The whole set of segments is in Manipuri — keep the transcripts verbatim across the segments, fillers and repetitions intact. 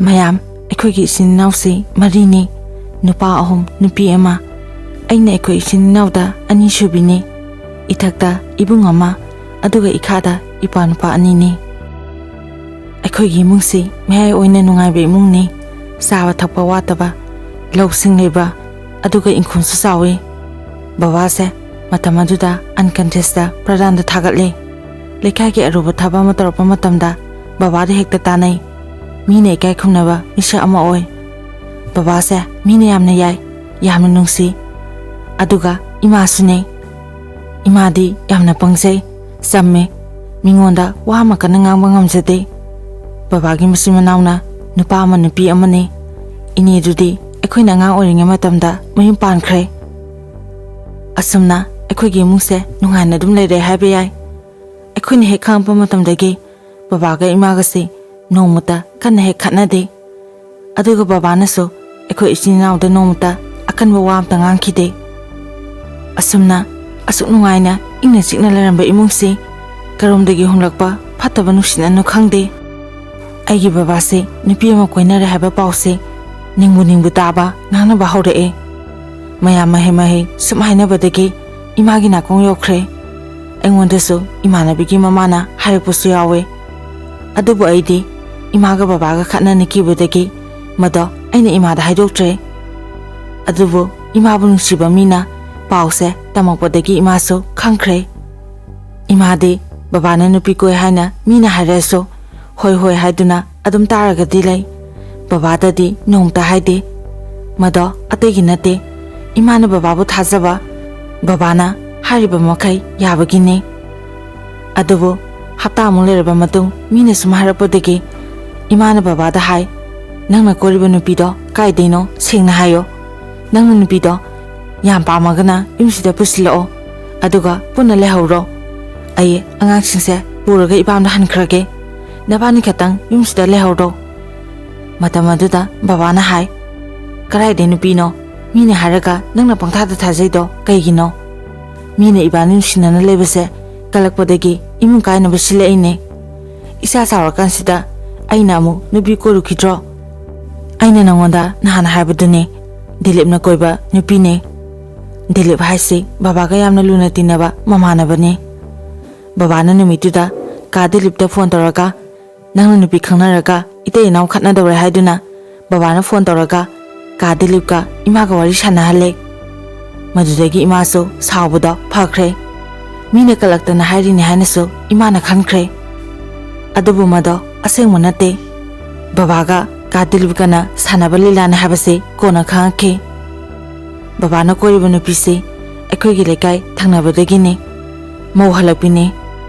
ꯃꯌꯥꯝ, ꯑꯩꯈꯣꯏꯒꯤ ꯏꯆꯤꯟ ꯏꯅꯥꯎꯁꯤ ꯃꯔꯤꯅꯤ, ꯅꯨꯄꯥ ꯑꯍꯨꯝ, ꯅꯨꯄꯤ ꯑꯃ꯫ ꯑꯩꯅ ꯑꯩꯈꯣꯏ ꯏꯆꯤꯟ ꯏꯅꯥꯎꯗ ꯑꯅꯤꯁꯨꯕꯤꯅꯤ꯫ ꯏꯊꯛꯇ ꯏꯕꯨꯡ ꯑꯃ, ꯑꯗꯨꯒ ꯏꯈꯥꯗ ꯏꯄꯥ ꯅꯨꯄꯥ ꯑꯅꯤꯅꯤ꯫ ꯑꯩꯈꯣꯏꯒꯤ ꯏꯃꯨꯡꯁꯤ ꯃꯌꯥꯏ ꯑꯣꯏꯅ ꯅꯨꯡꯉꯥꯏꯕ ꯏꯃꯨꯡꯅꯤ꯫ ꯆꯥꯕ ꯊꯛꯄ ꯋꯥꯠꯇꯕ, ꯂꯧꯁꯤꯡ ꯂꯩꯕ, ꯑꯗꯨꯒ ꯏꯪꯈꯣꯜꯁꯨ ꯆꯥꯎꯏ꯫ ꯕꯕꯥꯁꯦ ꯃꯇꯝ ꯑꯗꯨꯗ ꯑꯟꯀꯟꯇꯦꯁꯇ ꯄ꯭ꯔꯙꯥꯟꯗ ꯊꯥꯒꯠꯂꯤ꯫ ꯂꯩꯀꯥꯏꯒꯤ ꯑꯔꯨꯕ ꯊꯕꯛ ꯑꯃ ꯇꯧꯔꯛꯄ ꯃꯇꯝꯗ ꯕꯕꯥꯗ ꯍꯦꯛꯇ ꯇꯥꯟꯅꯩ꯫ ꯃꯤꯅ ꯏꯀꯥꯏ ꯈꯨꯝꯅꯕ ꯃꯤꯁꯛ ꯑꯃ ꯑꯣꯏ꯫ ꯕꯕꯥꯁꯦ ꯃꯤꯅ ꯌꯥꯝꯅ ꯌꯥꯏ, ꯌꯥꯝꯅ ꯅꯨꯡꯁꯤ꯫ ꯑꯗꯨꯒ ꯏꯃꯥꯁꯨꯅꯦ꯫ ꯏꯃꯥꯗꯤ ꯌꯥꯝꯅ ꯄꯪꯖꯩ, ꯆꯝꯃꯦ꯫ ꯃꯤꯉꯣꯟꯗ ꯋꯥ ꯑꯃ ꯀꯟꯅ ꯉꯥꯡꯕ ꯉꯝꯖꯗꯦ꯫ ꯕꯕꯥꯒꯤ ꯃꯆꯤꯟ ꯃꯅꯥꯎꯅ ꯅꯨꯄꯥ ꯑꯃ ꯅꯨꯄꯤ ꯑꯃꯅꯤ꯫ ꯏꯅꯦꯗꯨꯗꯤ ꯑꯩꯈꯣꯏꯅ ꯑꯉꯥꯡ ꯑꯣꯏꯔꯤꯉꯩ ꯃꯇꯝꯗ ꯃꯌꯨꯝ ꯄꯥꯟꯈ꯭ꯔꯦ꯫ ꯑꯁꯨꯝꯅ ꯑꯩꯈꯣꯏꯒꯤ ꯏꯃꯨꯡꯁꯦ ꯅꯨꯡꯉꯥꯏꯅ ꯑꯗꯨꯝ ꯂꯩꯔꯦ ꯍꯥꯏꯕ ꯌꯥꯏ꯫ ꯑꯩꯈꯣꯏꯅ ꯍꯦꯛ ꯈꯪꯉꯛꯄ ꯃꯇꯝꯗꯒꯤ ꯕꯕꯥꯒ ꯏꯃꯥꯒꯁꯦ ꯅꯣꯡꯃꯇ ꯀꯟꯅ ꯍꯦꯛ ꯈꯠꯅꯗꯦ꯫ ꯑꯗꯨꯒ ꯕꯕꯥꯅꯁꯨ ꯑꯩꯈꯣꯏ ꯏꯆꯤꯟ ꯏꯅꯥꯎꯗ ꯅꯣꯡꯃꯇ ꯑꯀꯟꯕ ꯋꯥ ꯑꯝꯇ ꯉꯥꯡꯈꯤꯗꯦ꯫ ꯑꯁꯨꯝꯅ ꯑꯁꯨꯛ ꯅꯨꯡꯉꯥꯏꯅ ꯏꯪꯅ ꯆꯤꯛꯅ ꯂꯩꯔꯝꯕ ꯏꯃꯨꯡꯁꯤ ꯀꯔꯣꯝꯗꯒꯤ ꯍꯨꯝꯂꯛꯄ ꯐꯠꯇꯕ ꯅꯨꯡꯁꯤꯠꯅꯅꯣ ꯈꯪꯗꯦ꯫ ꯑꯩꯒꯤ ꯕꯕꯥꯁꯦ ꯅꯨꯄꯤ ꯑꯃ ꯀꯣꯏꯅꯔꯦ ꯍꯥꯏꯕ ꯄꯥꯎꯁꯦ ꯅꯤꯡꯕꯨ ꯅꯤꯡꯕꯨ ꯇꯥꯕ, ꯉꯥꯡꯅꯕ ꯍꯧꯔꯛꯑꯦ꯫ ꯃꯌꯥꯝ ꯃꯍꯩ ꯃꯍꯩ ꯁꯨꯝ ꯍꯥꯏꯅꯕꯗꯒꯤ ꯏꯃꯥꯒꯤ ꯅꯥꯀꯣꯡ ꯌꯧꯈ꯭ꯔꯦ꯫ ꯑꯩꯉꯣꯟꯗꯁꯨ ꯏꯃꯥꯟꯅꯕꯤꯒꯤ ꯃꯃꯥꯅ ꯍꯥꯏꯔꯛꯄꯁꯨ ꯌꯥꯎꯋꯦ꯫ ꯑꯗꯨꯕꯨ ꯑꯩꯗꯤ ꯏꯃꯥꯒ ꯕꯕꯥꯒ ꯈꯠꯅꯅꯈꯤꯕꯗꯒꯤ ꯃꯗꯣ ꯑꯩꯅ ꯏꯃꯥꯗ ꯍꯥꯏꯗꯣꯛꯇ꯭ꯔꯦ꯫ ꯑꯗꯨꯕꯨ ꯏꯃꯥꯕꯨ ꯅꯨꯡꯁꯤꯕ ꯃꯤꯅ ꯄꯥꯎꯁꯦ ꯇꯝꯃꯛꯄꯗꯒꯤ ꯏꯃꯥꯁꯨ ꯈꯪꯈ꯭ꯔꯦ꯫ ꯏꯃꯥꯗꯤ ꯕꯕꯥꯅ ꯅꯨꯄꯤ ꯀꯣꯏ ꯍꯥꯏꯅ ꯃꯤꯅ ꯍꯥꯏꯔꯛꯑꯁꯨ ꯍꯣꯏ ꯍꯣꯏ ꯍꯥꯏꯗꯨꯅ ꯑꯗꯨꯝ ꯇꯥꯔꯒꯗꯤ ꯂꯩ꯫ ꯕꯕꯥꯗꯗꯤ ꯅꯣꯡꯃꯇ ꯍꯥꯏꯗꯦ꯫ ꯃꯗꯣ ꯑꯇꯩꯒꯤ ꯅꯠꯇꯦ, ꯏꯃꯥꯅ ꯕꯕꯥꯕꯨ ꯊꯥꯖꯕ, ꯕꯕꯥꯅ ꯍꯥꯏꯔꯤꯕ ꯃꯈꯩ ꯌꯥꯕꯒꯤꯅꯤ꯫ ꯑꯗꯨꯕꯨ ꯍꯞꯇꯥꯃꯨꯛ ꯂꯩꯔꯕ ꯃꯇꯨꯡ ꯃꯤꯅ ꯁꯨꯝ ꯍꯥꯏꯔꯛꯄꯗꯒꯤ ꯏꯃꯥꯅ ꯕꯕꯥꯗ ꯍꯥꯏ, "ꯅꯪꯅ ꯀꯣꯏꯔꯤꯕ ꯅꯨꯄꯤꯗꯣ ꯀꯥꯏꯗꯩꯅꯣ ꯁꯦꯡꯅ ꯍꯥꯏꯌꯣ꯫ ꯅꯪꯅ ꯅꯨꯄꯤꯗꯣ ꯌꯥꯝ ꯄꯥꯝꯃꯒꯅ ꯌꯨꯝꯁꯤꯗ ꯄꯨꯁꯤꯜꯂꯛꯑꯣ, ꯑꯗꯨꯒ ꯄꯨꯟꯅ ꯂꯩꯍꯧꯔꯣ꯫ ꯑꯩ ꯑꯉꯥꯡꯁꯤꯡꯁꯦ ꯄꯨꯔꯒ ꯏꯄꯥꯝꯗ ꯍꯟꯈ꯭ꯔꯒꯦ꯫ ꯅꯕꯥꯅꯤ ꯈꯛꯇꯪ ꯌꯨꯝꯁꯤꯗ ꯂꯩꯍꯧꯔꯣ"꯫ ꯃꯇꯝ ꯑꯗꯨꯗ ꯕꯕꯥꯅ ꯍꯥꯏ, "ꯀꯗꯥꯏꯗꯩ ꯅꯨꯄꯤꯅꯣ? ꯃꯤꯅ ꯍꯥꯏꯔꯒ ꯅꯪꯅ ꯄꯪꯊꯥꯗ ꯊꯥꯖꯩꯗꯣ ꯀꯩꯒꯤꯅꯣ? ꯃꯤꯅ ꯏꯕꯥꯅꯤ ꯅꯨꯡꯁꯤꯅꯅ ꯂꯩꯕꯁꯦ ꯀꯜꯂꯛꯄꯗꯒꯤ ꯏꯃꯨꯡ ꯀꯥꯏꯅꯕ ꯁꯤꯜꯂꯛꯏꯅꯦ꯫ ꯏꯆꯥ ꯆꯥꯎꯔꯀꯥꯟꯁꯤꯗ ꯑꯩꯅ ꯑꯃꯨꯛ ꯅꯨꯄꯤ ꯀꯣꯏꯔꯨꯈꯤꯗ꯭ꯔꯣ? ꯑꯩꯅ ꯅꯉꯣꯟꯗ ꯅꯍꯥꯟ ꯍꯥꯏꯕꯗꯨꯅꯤ, ꯗꯤꯂꯤꯞꯅ ꯀꯣꯏꯕ ꯅꯨꯄꯤꯅꯦ꯫ ꯗꯤꯂꯤꯞ ꯍꯥꯏꯁꯤ ꯕꯕꯥꯒ ꯌꯥꯝꯅ ꯂꯨꯅ ꯇꯤꯟꯅꯕ ꯃꯃꯥꯟꯅꯕꯅꯦ꯫ ꯕꯕꯥꯅ ꯅꯨꯃꯤꯠꯇꯨꯗ ꯀꯥ ꯗꯤꯂꯤꯞꯇ ꯐꯣꯟ ꯇꯧꯔꯒ, "ꯅꯪꯅ ꯅꯨꯄꯤ ꯈꯪꯅꯔꯒ ꯏꯇꯩ ꯏꯅꯥꯎ ꯈꯠꯅꯗꯧꯔꯦ" ꯍꯥꯏꯗꯨꯅ ꯕꯕꯥꯅ ꯐꯣꯟ ꯇꯧꯔꯒ ꯀꯥ ꯗꯤꯂꯤꯞꯀ ꯏꯃꯥꯒ ꯋꯥꯔꯤ ꯁꯥꯟꯅꯍꯜꯂꯦ꯫ ꯃꯗꯨꯗꯒꯤ ꯏꯃꯥꯁꯨ ꯁꯥꯎꯕꯗꯣ ꯐꯈ꯭ꯔꯦ꯫ ꯃꯤꯅ ꯀꯜꯂꯛꯇꯅ ꯍꯥꯏꯔꯤꯅꯤ ꯍꯥꯏꯅꯁꯨ ꯏꯃꯥꯅ ꯈꯟꯈ꯭ꯔꯦ꯫ ꯑꯗꯨꯕꯨ ꯃꯗꯣ ꯑꯁꯦꯡꯕ ꯅꯠꯇꯦ꯫ ꯕꯕꯥꯒ ꯀꯥ ꯗꯤꯂꯤꯞꯀꯅ ꯁꯥꯟꯅꯕ ꯂꯤꯂꯥꯅꯦ ꯍꯥꯏꯕꯁꯤ ꯀꯣꯟꯅ ꯈꯪꯉꯛꯈꯤ꯫ ꯕꯕꯥꯅ ꯀꯣꯏꯔꯤꯕ ꯅꯨꯄꯤꯁꯤ ꯑꯩꯈꯣꯏꯒꯤ ꯂꯩꯀꯥꯏ ꯊꯪꯅꯕꯗꯒꯤꯅꯤ꯫ ꯃꯧ ꯍꯜꯂꯛꯄꯤꯅꯤ꯫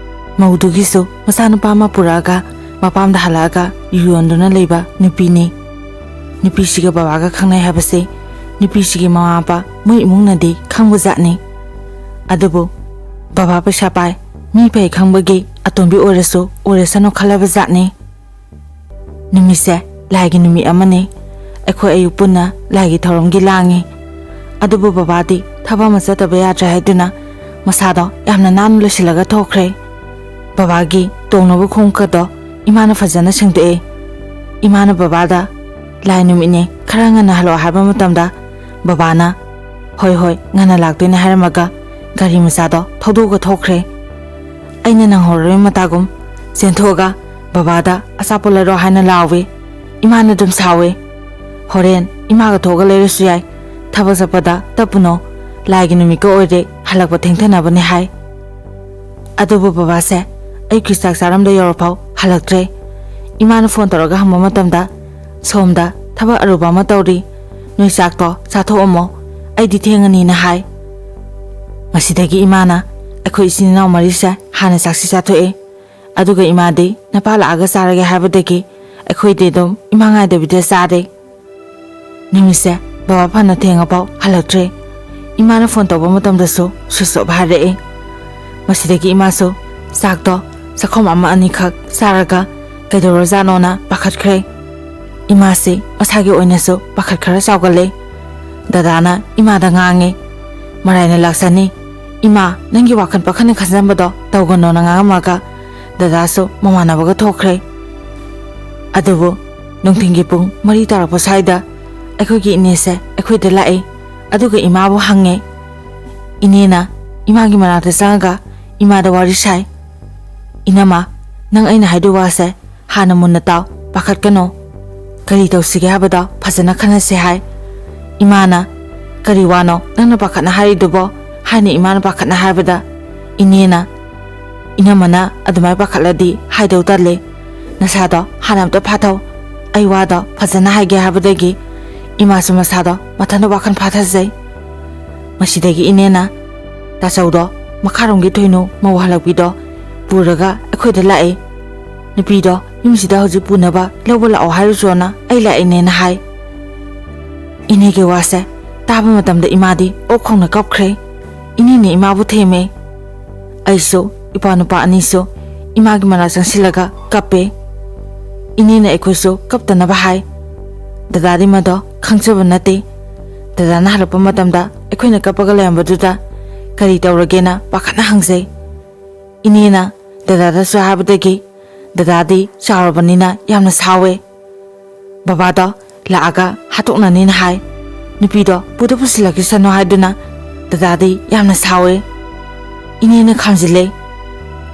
ꯃꯧꯗꯨꯒꯤꯁꯨ ꯃꯆꯥꯅꯨꯄꯥ ꯑꯃ ꯄꯨꯔꯛꯑꯒ ꯃꯄꯥꯝꯗ ꯍꯜꯂꯛꯑꯒ ꯌꯨ ꯌꯣꯟꯗꯨꯅ ꯂꯩꯕ ꯅꯨꯄꯤꯅꯤ꯫ ꯅꯨꯄꯤꯁꯤꯒ ꯕꯕꯥꯒ ꯈꯪꯅꯩ ꯍꯥꯏꯕꯁꯤ ꯅꯨꯄꯤꯁꯤꯒꯤ ꯃꯃꯥ ꯃꯄꯥ ꯃꯣꯏ ꯏꯃꯨꯡꯅꯗꯤ ꯈꯪꯕ ꯖꯥꯠꯅꯤ꯫ ꯑꯗꯨꯕꯨ ꯕꯕꯥ ꯄꯩꯁꯥ ꯄꯥꯏ, ꯃꯤ ꯐꯩ ꯈꯪꯕꯒꯤ ꯑꯇꯣꯝꯕꯤ ꯑꯣꯏꯔꯁꯨ ꯑꯣꯏꯔꯁꯅꯨ ꯈꯜꯂꯕ ꯖꯥꯠꯅꯤ꯫ ꯅꯨꯃꯤꯠꯁꯦ ꯂꯥꯏꯒꯤ ꯅꯨꯃꯤꯠ ꯑꯃꯅꯤ꯫ ꯑꯩꯈꯣꯏ ꯑꯌꯨꯛ ꯄꯨꯟꯅ ꯂꯥꯏꯒꯤ ꯊꯧꯔꯝꯒꯤ ꯂꯥꯡꯉꯤ꯫ ꯑꯗꯨꯕꯨ ꯕꯕꯥꯗꯤ ꯊꯕꯛ ꯑꯃ ꯆꯠꯇꯕ ꯌꯥꯗ꯭ꯔꯦ ꯍꯥꯏꯗꯨꯅ ꯃꯁꯥꯗꯣ ꯌꯥꯝꯅ ꯅꯥꯟꯅ ꯂꯣꯏꯁꯤꯜꯂꯒ ꯊꯣꯛꯈ꯭ꯔꯦ꯫ ꯕꯕꯥꯒꯤ ꯇꯣꯡꯅꯕ ꯈꯣꯡꯎꯞꯀꯗꯣ ꯏꯃꯥꯅ ꯐꯖꯅ ꯁꯦꯡꯗꯣꯛꯑꯦ꯫ ꯏꯃꯥꯅ ꯕꯕꯥꯗ "ꯂꯥꯏ ꯅꯨꯃꯤꯠꯅꯦ, ꯈꯔ ꯉꯟꯅ ꯍꯜꯂꯛꯑꯣ" ꯍꯥꯏꯕ ꯃꯇꯝꯗ ꯕꯕꯥꯅ "ꯍꯣꯏ, ꯍꯣꯏ, ꯉꯟꯅ ꯂꯥꯛꯇꯣꯏꯅꯦ" ꯍꯥꯏꯔꯝꯃꯒ ꯒꯥꯔꯤ ꯃꯆꯥꯗꯣ ꯊꯧꯗꯣꯛꯑꯒ ꯊꯣꯛꯈ꯭ꯔꯦ꯫ ꯑꯩꯅ ꯅꯪꯍꯧꯔꯔꯣꯏ ꯃꯇꯥꯒꯨꯝ ꯆꯦꯟꯊꯣꯛꯑꯒ ꯕꯕꯥꯗ "ꯑꯆꯥꯄꯣꯠ ꯂꯩꯔꯣ" ꯍꯥꯏꯅ ꯂꯥꯎꯋꯦ꯫ ꯏꯃꯥꯅ ꯑꯗꯨꯝ ꯁꯥꯎꯋꯦ꯫ "ꯍꯣꯔꯦꯟ ꯏꯃꯥꯒ ꯊꯣꯛꯑꯒ ꯂꯩꯔꯁꯨ ꯌꯥꯏ, ꯊꯕꯛ ꯆꯠꯄꯗ ꯇꯞꯄꯨꯅꯣ, ꯂꯥꯏꯒꯤ ꯅꯨꯃꯤꯠꯀ ꯑꯣꯏꯔꯦ, ꯍꯜꯂꯛꯄ ꯊꯦꯡꯊꯅꯕꯅꯦ" ꯍꯥꯏ꯫ ꯑꯗꯨꯕꯨ ꯕꯕꯥꯁꯦ ꯑꯌꯨꯛꯀꯤ ꯆꯥꯛ ꯆꯥꯔꯝꯗ ꯌꯧꯔꯐꯥꯎ ꯍꯜꯂꯛꯇ꯭ꯔꯦ꯫ ꯏꯃꯥꯅ ꯐꯣꯟ ꯇꯧꯔꯒ ꯍꯪꯕ ꯃꯇꯝꯗ, "ꯁꯣꯝꯗ ꯊꯕꯛ ꯑꯔꯨꯕ ꯑꯃ ꯇꯧꯔꯤ, ꯅꯣꯏ ꯆꯥꯛꯇꯣ ꯆꯥꯊꯣꯛꯑꯝꯃꯣ, ꯑꯩꯗꯤ ꯊꯦꯡꯉꯅꯤꯅ" ꯍꯥꯏ꯫ ꯃꯁꯤꯗꯒꯤ ꯏꯃꯥꯅ ꯑꯩꯈꯣꯏ ꯏꯆꯤꯟ ꯏꯅꯥꯎ ꯃꯔꯤꯁꯦ ꯍꯥꯟꯅ ꯆꯥꯛꯁꯤ ꯆꯥꯊꯣꯛꯑꯦ꯫ ꯑꯗꯨꯒ ꯏꯃꯥꯗꯤ ꯅꯄꯥ ꯂꯥꯛꯑꯒ ꯆꯥꯔꯒꯦ ꯍꯥꯏꯕꯗꯒꯤ ꯑꯩꯈꯣꯏꯗꯤ ꯑꯗꯨꯝ ꯏꯃꯥ ꯉꯥꯏꯗꯕꯤꯗ ꯆꯥꯔꯦ꯫ ꯅꯨꯃꯤꯠꯁꯦ ꯕꯕꯥ ꯐꯅ ꯊꯦꯡꯉꯐꯥꯎ ꯍꯜꯂꯛꯇ꯭ꯔꯦ꯫ ꯏꯃꯥꯅ ꯐꯣꯟ ꯇꯧꯕ ꯃꯇꯝꯗꯁꯨ switch off ꯍꯥꯏꯔꯛꯑꯦ꯫ ꯃꯁꯤꯗꯒꯤ ꯏꯃꯥꯁꯨ ꯆꯥꯛꯇꯣ ꯆꯥꯛꯈꯣꯝ ꯑꯃ ꯑꯅꯤꯈꯛ ꯆꯥꯔꯒ ꯀꯩꯗꯧꯔꯖꯥꯠꯅꯣꯅ ꯄꯥꯈꯠꯈ꯭ꯔꯦ꯫ ꯏꯃꯥꯁꯤ ꯃꯁꯥꯒꯤ ꯑꯣꯏꯅꯁꯨ ꯄꯥꯈꯠ ꯈꯔ ꯆꯥꯎꯒꯜꯂꯦ꯫ ꯗꯗꯥꯅ ꯏꯃꯥꯗ ꯉꯥꯡꯉꯦ, "ꯃꯔꯥꯏꯅ ꯂꯥꯛꯆꯅꯤ꯫ ꯏꯃꯥ, ꯅꯪꯒꯤ ꯋꯥꯈꯜ ꯄꯥꯈꯠꯅ ꯈꯟꯖꯟꯕꯗꯣ ꯇꯧꯒꯅꯣꯅ" ꯉꯥꯡꯉꯝꯃꯒ ꯗꯗꯥꯁꯨ ꯃꯃꯥꯟꯅꯕꯒ ꯊꯣꯛꯈ꯭ꯔꯦ꯫ ꯑꯗꯨꯕꯨ ꯅꯨꯡꯊꯤꯜꯒꯤ ꯄꯨꯡ ꯃꯔꯤ ꯇꯥꯔꯛꯄ ꯁ꯭ꯋꯥꯏꯗ ꯑꯩꯈꯣꯏꯒꯤ ꯏꯅꯦꯁꯦ ꯑꯩꯈꯣꯏꯗ ꯂꯥꯛꯑꯦ꯫ ꯑꯗꯨꯒ ꯏꯃꯥꯕꯨ ꯍꯪꯉꯦ꯫ ꯏꯅꯦꯅ ꯏꯃꯥꯒꯤ ꯃꯅꯥꯛꯇ ꯆꯪꯉꯒ ꯏꯃꯥꯗ ꯋꯥꯔꯤ ꯁꯥꯏ꯫ "ꯏꯅꯝꯃ, ꯅꯪ ꯑꯩꯅ ꯍꯥꯏꯗꯣꯏ ꯋꯥꯁꯦ ꯍꯥꯟꯅ ꯃꯨꯟꯅ ꯇꯥꯎ, ꯄꯥꯈꯠꯀꯅꯣ꯫ ꯀꯔꯤ ꯇꯧꯁꯤꯒꯦ ꯍꯥꯏꯕꯗꯣ ꯐꯖꯅ ꯈꯟꯅꯁꯦ" ꯍꯥꯏ꯫ ꯏꯃꯥꯅ, "ꯀꯔꯤ ꯋꯥꯅꯣ ꯅꯪꯅ ꯄꯥꯈꯠꯅ ꯍꯥꯏꯔꯤꯗꯨꯕꯣ?" ꯍꯥꯏꯅ ꯏꯃꯥꯅ ꯄꯥꯈꯠꯅ ꯍꯥꯏꯕꯗ, ꯏꯅꯦꯅ, "ꯏꯅꯝꯃꯅ ꯑꯗꯨꯃꯥꯏ ꯄꯥꯈꯠꯂꯗꯤ ꯍꯥꯏꯗꯧ ꯇꯜꯂꯦ꯫ ꯅꯁꯥꯗꯣ ꯍꯥꯟꯅ ꯑꯝꯇ ꯐꯥꯊꯧ꯫ ꯑꯩ ꯋꯥꯗꯣ ꯐꯖꯅ ꯍꯥꯏꯒꯦ" ꯍꯥꯏꯕꯗꯒꯤ ꯏꯃꯥꯁꯨ ꯃꯁꯥꯗꯣ ꯃꯊꯟꯇ ꯋꯥꯈꯜ ꯐꯥꯊꯖꯩ꯫ ꯃꯁꯤꯗꯒꯤ ꯏꯅꯦꯅ ꯇꯥꯆꯧꯗꯣ, ꯃꯈꯥꯔꯣꯝꯒꯤ ꯊꯣꯏꯅꯨ ꯃꯧ ꯍꯜꯂꯛꯄꯤꯗꯣ ꯄꯨꯔꯒ ꯑꯩꯈꯣꯏꯗ ꯂꯥꯛꯑꯦ꯫ ꯅꯨꯄꯤꯗꯣ ꯌꯨꯝꯁꯤꯗ ꯍꯧꯖꯤꯛ ꯄꯨꯅꯕ ꯂꯧꯕ ꯂꯥꯛꯑꯣ ꯍꯥꯏꯔꯨꯆꯣꯅ ꯑꯩ ꯂꯥꯛꯏꯅꯦꯅ ꯍꯥꯏ꯫ ꯏꯅꯦꯒꯤ ꯋꯥꯁꯦ ꯇꯥꯕ ꯃꯇꯝꯗ ꯏꯃꯥꯗꯤ ꯑꯣꯛ ꯈꯣꯡꯅ ꯀꯞꯈ꯭ꯔꯦ꯫ ꯏꯅꯦꯅ ꯏꯃꯥꯕꯨ ꯊꯦꯝꯃꯦ꯫ ꯑꯩꯁꯨ, ꯏꯄꯥ ꯅꯨꯄꯥ ꯑꯅꯤꯁꯨ ꯏꯃꯥꯒꯤ ꯃꯅꯥꯛ ꯆꯪꯁꯤꯜꯂꯒ ꯀꯞꯄꯦ꯫ ꯏꯅꯦꯅ ꯑꯩꯈꯣꯏꯁꯨ ꯀꯞꯇꯅꯕ ꯍꯥꯏ꯫ ꯗꯗꯥꯗꯤ ꯃꯗꯣ ꯈꯪꯖꯕ ꯅꯠꯇꯦ꯫ ꯗꯗꯥꯅ ꯍꯜꯂꯛꯄ ꯃꯇꯝꯗ ꯑꯩꯈꯣꯏꯅ ꯀꯞꯄꯒ ꯂꯩꯔꯝꯕꯗꯨꯗ ꯀꯔꯤ ꯇꯧꯔꯒꯦꯅ ꯄꯥꯈꯠꯅ ꯍꯪꯖꯩ꯫ ꯏꯅꯦꯅ ꯗꯗꯥꯗꯁꯨ ꯍꯥꯏꯕꯗꯒꯤ ꯗꯗꯥꯗꯤ ꯆꯥꯎꯔꯕꯅꯤꯅ ꯌꯥꯝꯅ ꯁꯥꯎꯋꯦ꯫ ꯕꯕꯥꯗꯣ ꯂꯥꯛꯑꯒ ꯍꯥꯠꯇꯣꯛꯅꯅꯤꯅ ꯍꯥꯏ꯫ ꯅꯨꯄꯤꯗꯣ ꯄꯨꯗ ꯄꯨꯁꯤꯜꯂꯛꯈꯤꯁꯅꯨ ꯍꯥꯏꯗꯨꯅ ꯗꯗꯥꯗꯤ ꯌꯥꯝꯅ ꯁꯥꯎꯋꯦ꯫ ꯏꯅꯦꯅ ꯈꯥꯝꯖꯤꯜꯂꯦ꯫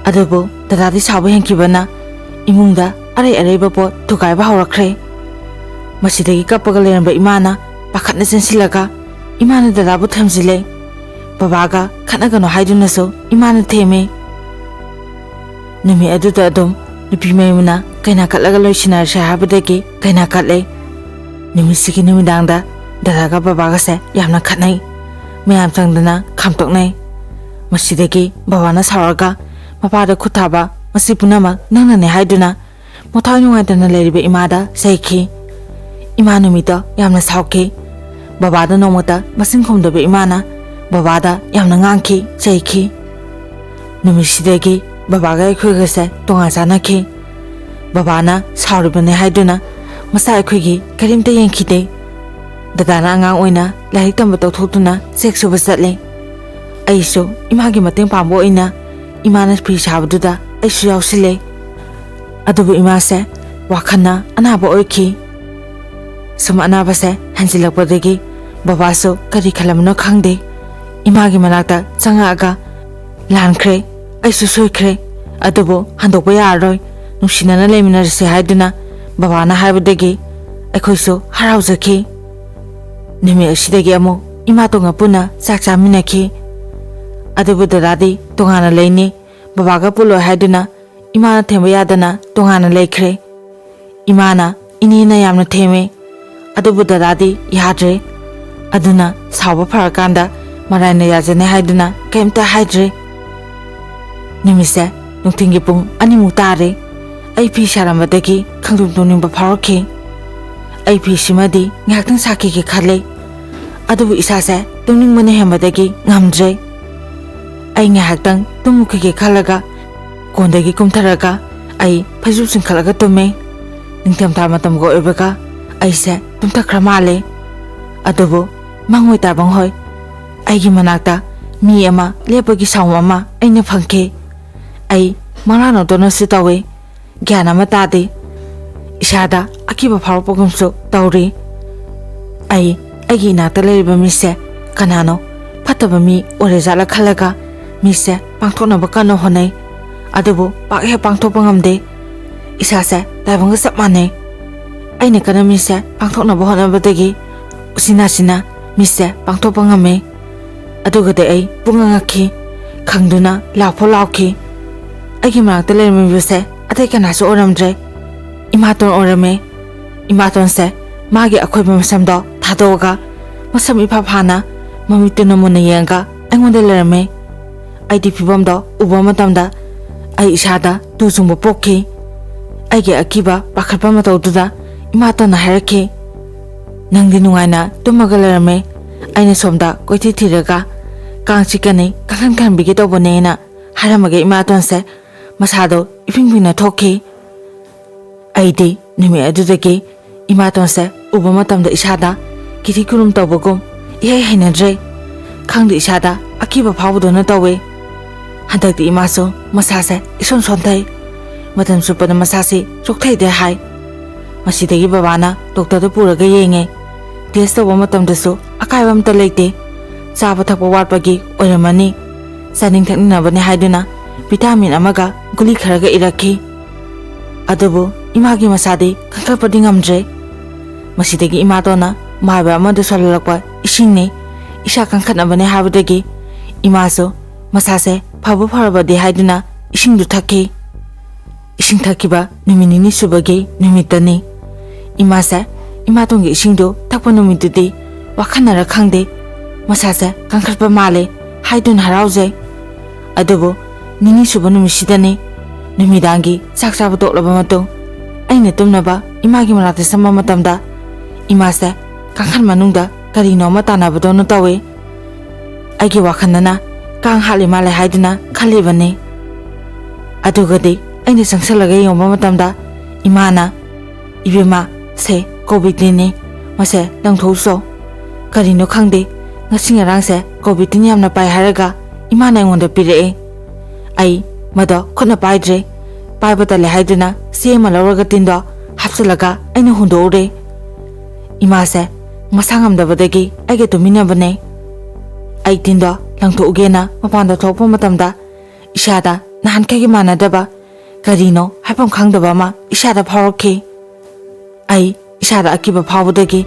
ꯑꯗꯨꯕꯨ ꯗꯗꯥꯗꯤ ꯁꯥꯎꯕ ꯍꯦꯟꯈꯤꯕꯅ ꯏꯃꯨꯡꯗ ꯑꯔꯩ ꯑꯔꯩꯕ ꯄꯣꯠ ꯊꯨꯒꯥꯏꯕ ꯍꯧꯔꯛꯈ꯭ꯔꯦ꯫ ꯃꯁꯤꯗꯒꯤ ꯀꯞꯄꯒ ꯂꯩꯔꯝꯕ ꯏꯃꯥꯅ ꯄꯥꯈꯠꯅ ꯆꯦꯟꯁꯤꯜꯂꯒ ꯏꯃꯥꯅ ꯗꯗꯥꯕꯨ ꯊꯦꯝꯖꯤꯜꯂꯦ꯫ ꯕꯕꯥꯒ ꯈꯠꯅꯒꯅꯨ ꯍꯥꯏꯗꯨꯅꯁꯨ ꯏꯃꯥꯅ ꯊꯦꯝꯃꯦ꯫ ꯅꯨꯃꯤꯠ ꯑꯗꯨꯗ ꯑꯗꯨꯝ ꯅꯨꯄꯤ ꯃꯌꯨꯝꯅ ꯀꯩꯅꯥ ꯀꯠꯂꯒ ꯂꯣꯏꯁꯤꯟꯅꯔꯁꯦ ꯍꯥꯏꯕꯗꯒꯤ ꯀꯩꯅꯥ ꯀꯠꯂꯦ꯫ ꯅꯨꯃꯤꯠꯁꯤꯒꯤ ꯅꯨꯃꯤꯗꯥꯡꯗ ꯗꯗꯥꯒ ꯕꯕꯥꯒꯁꯦ ꯌꯥꯝꯅ ꯈꯠꯅꯩ꯫ ꯃꯌꯥꯝ ꯆꯪꯗꯅ ꯈꯥꯝꯇꯣꯛꯅꯩ꯫ ꯃꯁꯤꯗꯒꯤ ꯕꯕꯥꯅ ꯁꯥꯎꯔꯒ ꯃꯄꯥꯗ ꯈꯨꯠ ꯊꯥꯕ, "ꯃꯁꯤ ꯄꯨꯝꯅꯃꯛ ꯅꯪꯅꯅꯦ" ꯍꯥꯏꯗꯨꯅ ꯃꯊ꯭ꯋꯥꯏ ꯅꯨꯡꯉꯥꯏꯇꯅ ꯂꯩꯔꯤꯕ ꯏꯃꯥꯗ ꯆꯩꯈꯤ꯫ ꯏꯃꯥ ꯅꯨꯃꯤꯠꯇꯣ ꯌꯥꯝꯅ ꯁꯥꯎꯈꯤ꯫ ꯕꯕꯥꯗ ꯅꯣꯡꯃꯇ ꯃꯁꯤꯡ ꯈꯨꯝꯗꯕ ꯏꯃꯥꯅ ꯕꯕꯥꯗ ꯌꯥꯝꯅ ꯉꯥꯡꯈꯤ, ꯆꯩꯈꯤ꯫ ꯅꯨꯃꯤꯠꯁꯤꯗꯒꯤ ꯕꯕꯥꯒ ꯑꯩꯈꯣꯏꯒꯁꯦ ꯇꯣꯉꯥꯟ ꯆꯥꯟꯅꯈꯤ꯫ ꯕꯕꯥꯅ ꯁꯥꯎꯔꯤꯕꯅꯦ ꯍꯥꯏꯗꯨꯅ ꯃꯆꯥ ꯑꯩꯈꯣꯏꯒꯤ ꯀꯔꯤꯝꯇ ꯌꯦꯡꯈꯤꯗꯦ꯫ ꯗꯗꯥꯅ ꯑꯉꯥꯡ ꯑꯣꯏꯅ ꯂꯥꯏꯔꯤꯛ ꯇꯝꯕ ꯇꯧꯊꯣꯛꯇꯨꯅ ꯆꯦꯛ ꯁꯨꯕ ꯆꯠꯂꯦ꯫ ꯑꯩꯁꯨ ꯏꯃꯥꯒꯤ ꯃꯇꯦꯡ ꯄꯥꯡꯕ ꯑꯣꯏꯅ ꯏꯃꯥꯅ ꯐꯤ ꯁꯥꯕꯗꯨꯗ ꯑꯩꯁꯨ ꯌꯥꯎꯁꯤꯜꯂꯦ꯫ ꯑꯗꯨꯕꯨ ꯏꯃꯥꯁꯦ ꯋꯥꯈꯜꯅ ꯑꯅꯥꯕ ꯑꯣꯏꯈꯤ꯫ ꯁꯨꯝ ꯑꯅꯥꯕꯁꯦ ꯍꯦꯟꯖꯤꯜꯂꯛꯄꯗꯒꯤ ꯕꯕꯥꯁꯨ ꯀꯔꯤ ꯈꯜꯂꯝꯕꯅꯣ ꯈꯪꯗꯦ, ꯏꯃꯥꯒꯤ ꯃꯅꯥꯛꯇ ꯆꯪꯉꯛꯑꯒ, "ꯂꯥꯟꯈ꯭ꯔꯦ, ꯑꯩꯁꯨ ꯁꯣꯏꯈ꯭ꯔꯦ, ꯑꯗꯨꯕꯨ ꯍꯟꯗꯣꯛꯄ ꯌꯥꯔꯔꯣꯏ, ꯅꯨꯡꯁꯤꯅꯅ ꯂꯩꯃꯤꯟꯅꯔꯁꯤ" ꯍꯥꯏꯗꯨꯅ ꯕꯕꯥꯅ ꯍꯥꯏꯕꯗꯒꯤ ꯑꯩꯈꯣꯏꯁꯨ ꯍꯔꯥꯎꯖꯈꯤ꯫ ꯅꯨꯃꯤꯠ ꯑꯁꯤꯗꯒꯤ ꯑꯃꯨꯛ ꯏꯃꯥꯇꯣꯟꯒ ꯄꯨꯟꯅ ꯆꯥꯛ ꯆꯥꯃꯤꯟꯅꯈꯤ꯫ ꯑꯗꯨꯕꯨ ꯗꯗꯥꯗꯤ ꯇꯣꯉꯥꯟꯅ ꯂꯩꯅꯤ, ꯕꯕꯥꯒ ꯄꯨꯜꯂꯣꯏ ꯍꯥꯏꯗꯨꯅ ꯏꯃꯥꯅ ꯊꯦꯝꯕ ꯌꯥꯗꯅ ꯇꯣꯉꯥꯟꯅ ꯂꯩꯈ꯭ꯔꯦ꯫ ꯏꯃꯥꯅ ꯏꯅꯦꯅ ꯌꯥꯝꯅ ꯊꯦꯝꯃꯦ, ꯑꯗꯨꯕꯨ ꯗꯗꯥꯗꯤ ꯌꯥꯗ꯭ꯔꯦ꯫ ꯑꯗꯨꯅ ꯁꯥꯎꯕ ꯐꯔꯀꯥꯟꯗ ꯃꯔꯥꯏꯅ ꯌꯥꯖꯅꯤ ꯍꯥꯏꯗꯨꯅ ꯀꯩꯝꯇ ꯍꯥꯏꯗ꯭ꯔꯦ꯫ ꯅꯨꯃꯤꯠꯁꯦ ꯅꯨꯡꯊꯤꯜꯒꯤ ꯄꯨꯡ ꯑꯅꯤꯃꯨꯛ ꯇꯥꯔꯦ꯫ ꯑꯩ ꯐꯤ ꯁꯥꯔꯝꯕꯗꯒꯤ ꯈꯪꯇꯨꯝ ꯇꯨꯝꯅꯤꯡꯕ ꯐꯥꯎꯔꯛꯈꯤ꯫ ꯑꯩ ꯐꯤꯁꯤꯃꯗꯤ ꯉꯥꯏꯍꯥꯛꯇꯪ ꯁꯥꯈꯤꯒꯦ ꯈꯜꯂꯦ, ꯑꯗꯨꯕꯨ ꯏꯁꯥꯁꯦ ꯇꯨꯝꯅꯤꯡꯕꯅ ꯍꯦꯟꯕꯗꯒꯤ ꯉꯝꯗ꯭ꯔꯦ꯫ ꯑꯩ ꯉꯥꯏꯍꯥꯛꯇꯪ ꯇꯨꯝꯃꯨꯈꯤꯒꯦ ꯈꯜꯂꯒ ꯀꯣꯟꯗꯒꯤ ꯀꯨꯝꯊꯔꯒ ꯑꯩ ꯐꯩꯖꯨꯞ ꯆꯤꯡꯈꯠꯂꯒ ꯇꯨꯝꯃꯦ꯫ ꯅꯤꯡꯊꯝꯊꯥ ꯃꯇꯝꯒ ꯑꯣꯏꯕꯒ ꯑꯩꯁꯦ ꯇꯨꯝꯊꯈ꯭ꯔ ꯃꯥꯜꯂꯦ꯫ ꯑꯗꯨꯕꯨ ꯃꯪꯑꯣꯏ ꯇꯥꯏꯕꯪꯑꯣꯏ, ꯑꯩꯒꯤ ꯃꯅꯥꯛꯇ ꯃꯤ ꯑꯃ ꯂꯦꯞꯄꯒꯤ ꯁꯥꯎꯟ ꯑꯃ ꯑꯩꯅ ꯐꯪꯈꯤ꯫ ꯑꯩ ꯃꯪꯂꯥꯟ ꯑꯣꯟꯗꯧꯅꯁꯨ ꯇꯧꯏ, ꯒ꯭ꯌꯥꯟ ꯑꯃ ꯇꯥꯗꯦ꯫ ꯏꯁꯥꯗ ꯑꯀꯤꯕ ꯐꯥꯎꯔꯛꯄꯒꯨꯝꯁꯨ ꯇꯧꯔꯤ꯫ ꯑꯩ ꯑꯩꯒꯤ ꯏꯅꯥꯛꯇ ꯂꯩꯔꯤꯕ ꯃꯤꯁꯦ ꯀꯅꯥꯅꯣ, ꯐꯠꯇꯕ ꯃꯤ ꯑꯣꯏꯔꯖꯥꯠꯂ ꯈꯜꯂꯒ ꯃꯤꯁꯦ ꯄꯥꯡꯊꯣꯛꯅꯕ ꯀꯟꯅ ꯍꯣꯠꯅꯩ, ꯑꯗꯨꯕꯨ ꯄꯥꯛ ꯍꯦꯛ ꯄꯥꯡꯊꯣꯛꯄ ꯉꯝꯗꯦ꯫ ꯏꯁꯥꯁꯦ ꯇꯥꯏꯕꯪꯒ ꯆꯞ ꯃꯥꯟꯅꯩ꯫ ꯑꯩꯅ ꯀꯟꯅ ꯃꯤꯁꯦ ꯄꯥꯡꯊꯣꯛꯅꯕ ꯍꯣꯠꯅꯕꯗꯒꯤ ꯎꯆꯤꯟ ꯅꯥꯆꯤꯟꯅ ꯃꯤꯁꯦ ꯄꯥꯡꯊꯣꯛꯄ ꯉꯝꯃꯤ꯫ ꯑꯗꯨꯒꯗꯤ ꯑꯩ ꯄꯨꯡꯉꯛ ꯉꯛꯈꯤ꯫ ꯈꯪꯗꯨꯅ ꯂꯥꯎꯐꯥꯎ ꯂꯥꯎꯈꯤ꯫ ꯑꯩꯒꯤ ꯃꯅꯥꯛꯇ ꯂꯩꯔꯝꯃꯤꯕꯁꯦ ꯑꯇꯩ ꯀꯅꯥꯁꯨ ꯑꯣꯏꯔꯝꯗ꯭ꯔꯦ, ꯏꯃꯥꯇꯣꯟ ꯑꯣꯏꯔꯝꯃꯦ꯫ ꯏꯃꯥꯇꯣꯟꯁꯦ ꯃꯥꯒꯤ ꯑꯈꯣꯏꯕ ꯃꯁꯝꯗꯣ ꯊꯥꯗꯣꯛꯑꯒ ꯃꯁꯝ ꯏꯐꯥ ꯐꯥꯅ ꯃꯃꯤꯠꯇꯨꯅ ꯃꯨꯟꯅ ꯌꯦꯡꯉꯒ ꯑꯩꯉꯣꯟꯗ ꯂꯩꯔꯝꯃꯦ꯫ ꯑꯩꯗꯤ ꯐꯤꯕꯝꯗꯣ ꯎꯕ ꯃꯇꯝꯗ ꯑꯩ ꯏꯁꯥꯗ ꯇꯨ ꯆꯨꯡꯕ ꯄꯣꯛꯈꯤ꯫ ꯑꯩꯒꯤ ꯑꯀꯤꯕ ꯄꯥꯈꯠꯄ ꯃꯇꯧꯗꯨꯗ ꯏꯃꯥꯇꯣꯟꯅ ꯍꯥꯏꯔꯛꯈꯤ, "ꯅꯪꯗꯤ ꯅꯨꯡꯉꯥꯏꯅ ꯇꯨꯝꯃꯒ ꯂꯩꯔꯝꯃꯦ, ꯑꯩꯅ ꯁꯣꯝꯗ ꯀꯣꯏꯊꯤ ꯊꯤꯔꯒ ꯀꯥꯡ ꯆꯤꯛꯀꯅꯤ, ꯀꯥꯡꯈꯟ ꯈꯟꯕꯤꯒꯦ ꯇꯧꯕꯅꯦꯅ" ꯍꯥꯏꯔꯝꯃꯒ ꯏꯃꯥꯇꯣꯟꯁꯦ ꯃꯁꯥꯗꯣ ꯏꯐꯤꯡ ꯐꯤꯡꯅ ꯊꯣꯛꯈꯤ꯫ ꯑꯩꯗꯤ ꯅꯨꯃꯤꯠ ꯑꯗꯨꯗꯒꯤ ꯏꯃꯥꯇꯣꯟꯁꯦ ꯎꯕ ꯃꯇꯝꯗ ꯏꯁꯥꯗ ꯀꯤꯊꯤ ꯈꯨꯔꯨꯝ ꯇꯧꯕꯒꯨꯝ ꯏꯍꯩ ꯍꯩꯅꯗ꯭ꯔꯦ꯫ ꯈꯪꯗꯦ, ꯏꯁꯥꯗ ꯑꯀꯤꯕ ꯐꯥꯎꯕꯗꯧꯅ ꯇꯧꯋꯦ꯫ ꯍꯟꯗꯛꯇꯤ ꯏꯃꯥꯁꯨ ꯃꯁꯥꯁꯦ ꯏꯁꯣꯟ ꯁꯣꯟꯊꯩ꯫ ꯃꯇꯝ ꯆꯨꯞꯄꯗ ꯃꯁꯥꯁꯤ ꯆꯣꯛꯊꯩꯗꯦ ꯍꯥꯏ꯫ ꯃꯁꯤꯗꯒꯤ ꯕꯕꯥꯅ ꯗꯣꯛꯇꯔꯗ ꯄꯨꯔꯒ ꯌꯦꯡꯉꯦ꯫ ꯇꯦꯁ ꯇꯧꯕ ꯃꯇꯝꯗꯁꯨ ꯑꯀꯥꯏꯕ ꯑꯝꯇ ꯂꯩꯇꯦ꯫ ꯆꯥꯕ ꯊꯛꯄ ꯋꯥꯠꯄꯒꯤ ꯑꯣꯏꯔꯝꯃꯅꯤ꯫ ꯆꯥꯅꯤꯡ ꯊꯛꯅꯤꯡꯅꯕꯅꯤ ꯍꯥꯏꯗꯨꯅ ꯚꯤꯇꯥꯃꯤꯟ ꯑꯃꯒ ꯒꯨꯂꯤ ꯈꯔꯒ ꯏꯔꯛꯈꯤ꯫ ꯑꯗꯨꯕꯨ ꯏꯃꯥꯒꯤ ꯃꯁꯥꯗꯤ ꯀꯟꯈꯠꯄꯗꯤ ꯉꯝꯗ꯭ꯔꯦ꯫ ꯃꯁꯤꯗꯒꯤ ꯏꯃꯥꯇꯣꯟꯅ ꯃꯥꯏꯕ ꯑꯃꯗ ꯁꯣꯜꯍꯜꯂꯛꯄ ꯏꯁꯤꯡꯅꯤ꯫ ꯏꯁꯥ ꯀꯟꯈꯠꯅꯕꯅꯤ ꯍꯥꯏꯕꯗꯒꯤ ꯏꯃꯥꯁꯨ ꯃꯁꯥꯁꯦ ꯐꯕ ꯐꯔꯕꯗꯤ ꯍꯥꯏꯗꯨꯅ ꯏꯁꯤꯡꯗꯨ ꯊꯛꯈꯤ꯫ ꯏꯁꯤꯡ ꯊꯛꯈꯤꯕ ꯅꯨꯃꯤꯠ ꯅꯤꯅꯤ ꯁꯨꯕꯒꯤ ꯅꯨꯃꯤꯠꯇꯅꯤ꯫ ꯏꯃꯥꯁꯦ ꯏꯃꯥꯇꯣꯟꯒꯤ ꯏꯁꯤꯡꯗꯨ ꯊꯛꯄ ꯅꯨꯃꯤꯠꯇꯨꯗꯤ ꯋꯥꯈꯜꯅꯔ ꯈꯪꯗꯦ, ꯃꯁꯥꯁꯦ ꯀꯟꯈꯠꯄ ꯃꯥꯜꯂꯦ ꯍꯥꯏꯗꯨꯅ ꯍꯔꯥꯎꯖꯩ꯫ ꯑꯗꯨꯕꯨ ꯅꯤꯅꯤ ꯁꯨꯕ ꯅꯨꯃꯤꯠꯁꯤꯗꯅꯤ꯫ ꯅꯨꯃꯤꯗꯥꯡꯒꯤ ꯆꯥꯛ ꯆꯥꯕ ꯇꯣꯛꯂꯕ ꯃꯇꯨꯡ ꯑꯩꯅ ꯇꯨꯝꯅꯕ ꯏꯃꯥꯒꯤ ꯃꯅꯥꯛꯇ ꯆꯪꯕ ꯃꯇꯝꯗ ꯏꯃꯥꯁꯦ ꯀꯥꯡꯈꯟ ꯃꯅꯨꯡꯗ ꯀꯔꯤꯅꯣ ꯑꯃ ꯇꯥꯟꯅꯕꯗꯧꯅ ꯇꯧꯏ꯫ ꯑꯩꯒꯤ ꯋꯥꯈꯜꯗꯅ ꯀꯥꯡ ꯍꯥꯠꯂꯤ ꯃꯥꯜꯂꯦ ꯍꯥꯏꯗꯨꯅ ꯈꯜꯂꯤꯕꯅꯤ꯫ ꯑꯗꯨꯒꯗꯤ ꯑꯩꯅ ꯆꯪꯁꯤꯜꯂꯒ ꯌꯦꯡꯕ ꯃꯇꯝꯗ ꯏꯃꯥꯅ, "ꯏꯕꯦꯝꯃ, ꯁꯦ ꯀꯣꯕꯤꯇꯤꯟꯅꯤ, ꯃꯁꯦ ꯂꯪꯊꯣꯛꯎꯆꯣ꯫ ꯀꯔꯤꯅꯣ ꯈꯪꯗꯦ, ꯉꯁꯤ ꯉꯔꯥꯡꯁꯦ ꯀꯣꯕꯤꯇꯤꯟ ꯌꯥꯝꯅ ꯄꯥꯏ ꯍꯥꯏꯔꯒ ꯏꯃꯥꯅ ꯑꯩꯉꯣꯟꯗ ꯄꯤꯔꯛꯑꯦ꯫ ꯑꯩ ꯃꯗꯣ ꯈꯨꯠꯅ ꯄꯥꯏꯗ꯭ꯔꯦ꯫ ꯄꯥꯏꯕ ꯇꯜꯂꯦ ꯍꯥꯏꯗꯨꯅ ꯆꯦ ꯑꯃ ꯂꯧꯔꯒ ꯇꯤꯟꯗꯣ ꯍꯥꯞꯆꯤꯜꯂꯒ ꯑꯩꯅ ꯍꯨꯟꯗꯣꯛꯎꯔꯦ꯫ ꯏꯃꯥꯁꯦ ꯃꯁꯥ ꯉꯝꯗꯕꯗꯒꯤ ꯑꯩꯒ ꯇꯨꯃꯤꯟꯅꯕꯅꯦ꯫ ꯑꯩ ꯇꯤꯟꯗꯣ ꯂꯪꯊꯣꯛꯎꯒꯦꯅ ꯃꯄꯥꯟꯗ ꯊꯣꯛꯄ ꯃꯇꯝꯗ ꯏꯁꯥꯗ ꯅꯍꯥꯟꯈꯩꯒ ꯃꯥꯟꯅꯗꯕ ꯀꯔꯤꯅꯣ ꯍꯥꯏꯐꯝ ꯈꯪꯗꯕ ꯑꯃ ꯏꯁꯥꯗ ꯐꯥꯎꯔꯛꯈꯤ꯫ ꯑꯩ ꯏꯁꯥꯗ ꯑꯀꯤꯕ ꯐꯥꯎꯕꯗꯒꯤ